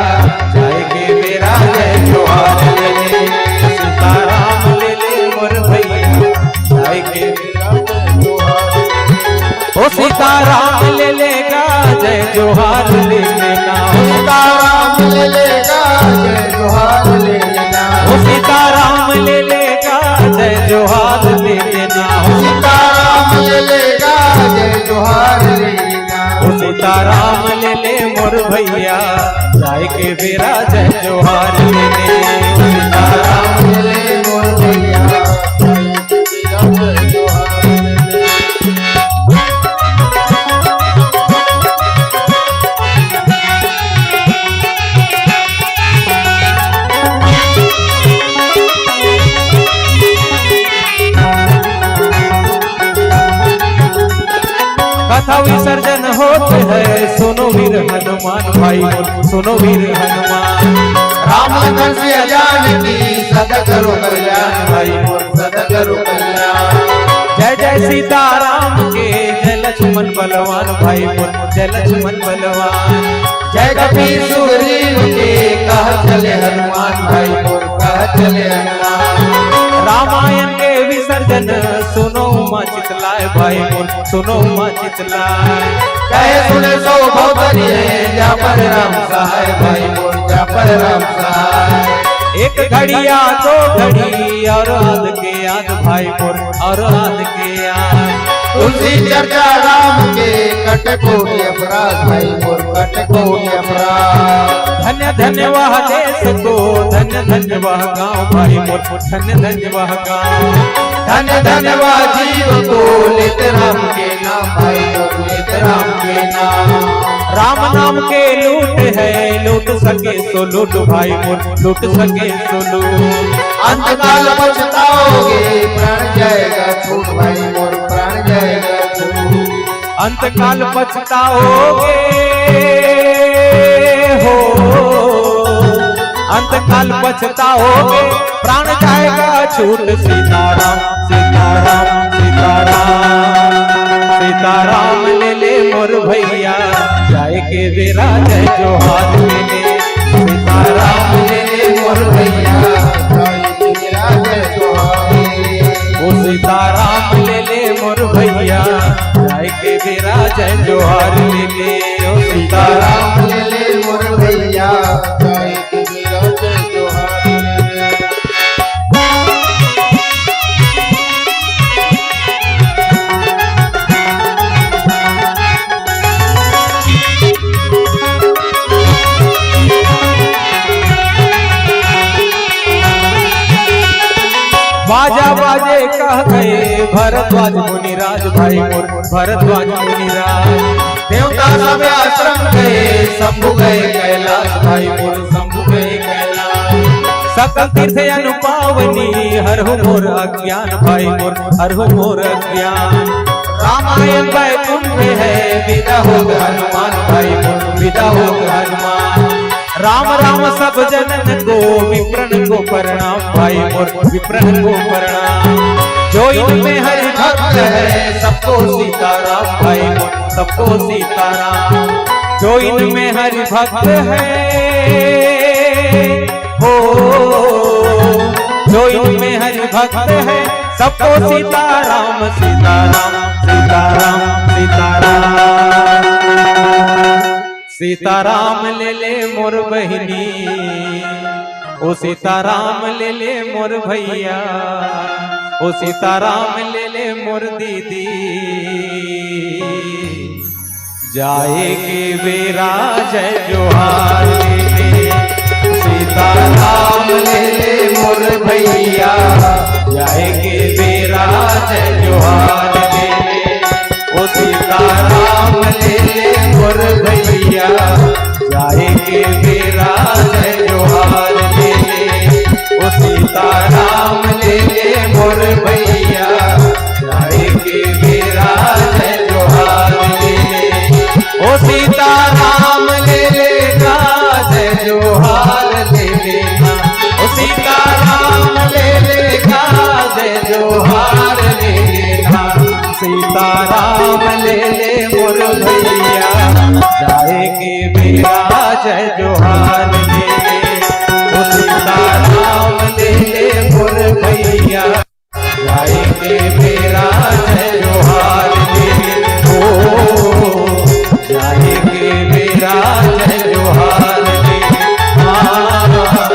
जाए के बेरा जय जोहार ले ले। सीताराम ले ले मोर भैया, जाए के बेरा जय जोहार ले ले। ओ सीताराम ले लेगा जय जोहार ले लेना। सीताराम ले लेगा जय जोहार ले लेना। ओ सीताराम ले लेगा जय जोहार ले लेना। सीताराम ले लेगा जय जोहार ले लेना। ओ सीताराम ले ले मोर भैया, जाए के बेरा जय जोहार ले ले। सीताराम ले ले मोर भैया, जाए के बेरा जय जोहार ले ले। कथा विसर्जन होत हे, सुनो वीर हनुमान भाई मोर, सुनो वीर हनुमान। राम लखन सिया जानकी सदा करो कल्याण भाई मोर, सदा करो कल्याण। जय जय सीताराम के, जय लक्ष्मण बलवान भाई मोर, जय लक्ष्मण बलवान। जय कपीस सुग्रीव के, कहा चले हनुमान भाई मोर, कहा चले हनुमान। रामायण के विसर्जन सुनो उमा चितलाय भाई मोर, सुनो उमा चितलाय। कहे सुने सो भव तरिहैं, जा पर राम सहाय भाई मोर, जा पर राम सहाय। एक घड़िया दो घड़ी और आध के आध भाई मोर, और आध के आध। तुलसी चर्चा राम के, कटे कोटि अपराध भाई मोर, कटे कोटि अपराध। धन्य धन्य वह देश को, धन्य धन्य वह गाँव भाई मोर, धन्य धन्य वह गाँव। धन्य धन्य वह जीव को, लेत राम के नाम भाई मोर, लेत राम के नाम। राम नाम के लूट हे, लूट सके सो लूट भाई मोर, लूट सके सो लूट। अंतकाल पछताओगे, प्राण जाएगा छूट भाई मोर, प्राण जाएगा छूट। अंतकाल पछताओगे हो, अंतकाल पछताओगे, प्राण जाएगा छूट। सीताराम, सीताराम, सीताराम, सीताराम ले ले मोर भैया, जाए के बेरा जय जोहार ले ले। सीताराम ले ले मोर भैया, जाए के बेरा जय जोहार ले ले। ओ सीताराम ले ले मोर भैया, जाए के बेरा जय जोहार ले ले। ओ सीताराम ले ले मोर भैया, जाए के बेरा जय जोहार ले ले। बाजा बाजे कह गए भरद्वाज मुनिराज भाई मोर, भरद्वाज मुनिराज। देवता सब आश्रम गए, शंभु गए कैलाश भाई मोर, शंभु गए कैलाश। सकल तीर्थ अनुपावनी, हरहु मोर अज्ञान भाई मोर, हरहु मोर अज्ञान। रामायण वैकुंठ है, विदा हो हनुमान भाई मोर, विदा हो हनुमान। राम राम सब जनन को, विप्रन को प्रणाम भाई मोर, विप्रन को प्रणाम। जो इनमें हरि भक्त है, सबको सीताराम भाई मोर, सबको सीताराम। जो इनमें हरि भक्त है, हो, जो इनमें हरि भक्त है, सबको सीताराम, सीताराम, सीताराम, सीताराम। सीताराम ले ले मोर बहिनी, ओ सीताराम ले ले मोर भैया, ओ सीताराम ले ले मोर दीदी। जाए के बेरा जय जोहार ले ले, सीताराम ले ले मोर भैया। जाए के बेरा जय जोहार ले ले, ओ सीताराम ले ले मोर भैया। जाए के बेरा जय जोहार ले ले, ओ सीताराम ले ले मोर भैया। जाए के बेरा जय जोहार ले ले, ओ सीताराम ले ले ना, जय जोहार ले ले ना, ओ सीताराम ले ले ना, जय जोहार ले ले ना। सीताराम ले ले मोर भैया, जाए के बेरा जय जोहार ले ले। ओ सीताराम ले ले मोर भैया, जाए के बेरा जय जोहार ले ले। ओ, जाए के बेरा जय जोहार ले ले। हाँ,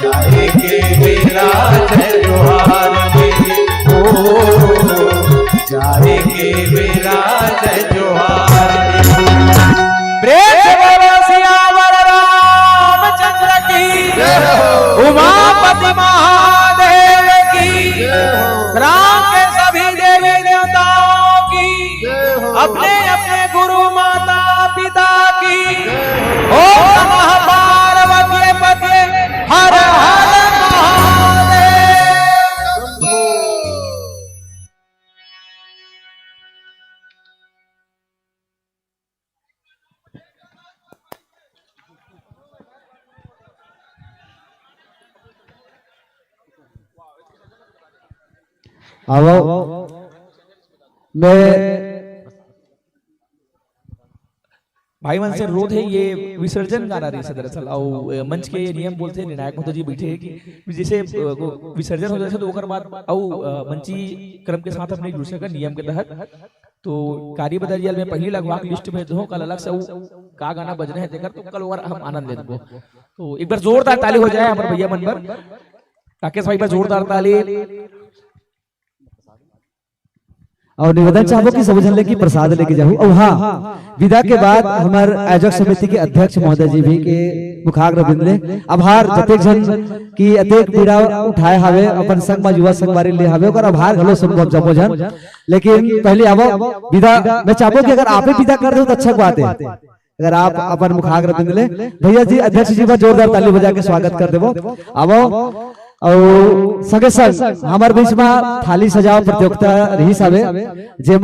जाए के बेरा जय जोहार ले ले। ओ, जाए के बेरा जय जोहार। प्रेम से बोलो सियावर रामचंद्र की, जय हो। उमापति महादेव की, जय हो। ग्राम के सभी देवी देवताओं की, जय हो। अपने अपने गुरु माता पिता की, जय हो। ओम नमः पार्वती पते हर हर महादेव। आओ, मैं भाई मन से अनुरोध है, ये विसर्जन गाना रहिस हे दरअसल, अउ, अ, मंच के नियम बोलथे, निर्णायक महोदय जी बैठे हैं कि जैसे, अ, वो विसर्जन हो जाथे, तो ओकर बाद अउ, अ, मंची क्रम के साथ अपने जुड़ सकन नियम के तहत। तो कार्य बदल जाल में पहली लगवाक लिस्ट में दो कल अलग से उ का गाना बजना है तेकर, तो कल ओकर हम आनंद लेबो। तो एक बार जोरदार ताली हो जाए हमर भैया मन बर, राकेश भाई बर जोरदार ताली। अउ निवेदन चाहबो कि सब झन ले कि प्रसाद लेके जाहू। अउ हाँ, विदा के बाद हमर आयोजक समिति के अध्यक्ष महोदय जी भी के मुखाग्र बिंद ले आभार, जतेक झन कि अतेक पीड़ा उठाए हावे, अपन संग म युवा संगवारी ले हावे, ओकर आभार घलो सुनबो जम्मो झन। लेकिन पहले आवो विदा, मैं चाहबो कि अगर आपे विदा कर दो तो अच्छा बात है। अगर आप अपन मुखाग्र बिंद ले, भैया जी, अध्यक्ष जी बर जोरदार ताली बजा के स्वागत कर देबो। आवो, अउ संगे संग हमर बीच में थाली सजाव प्रतियोगिता रहिस हावे, जेमा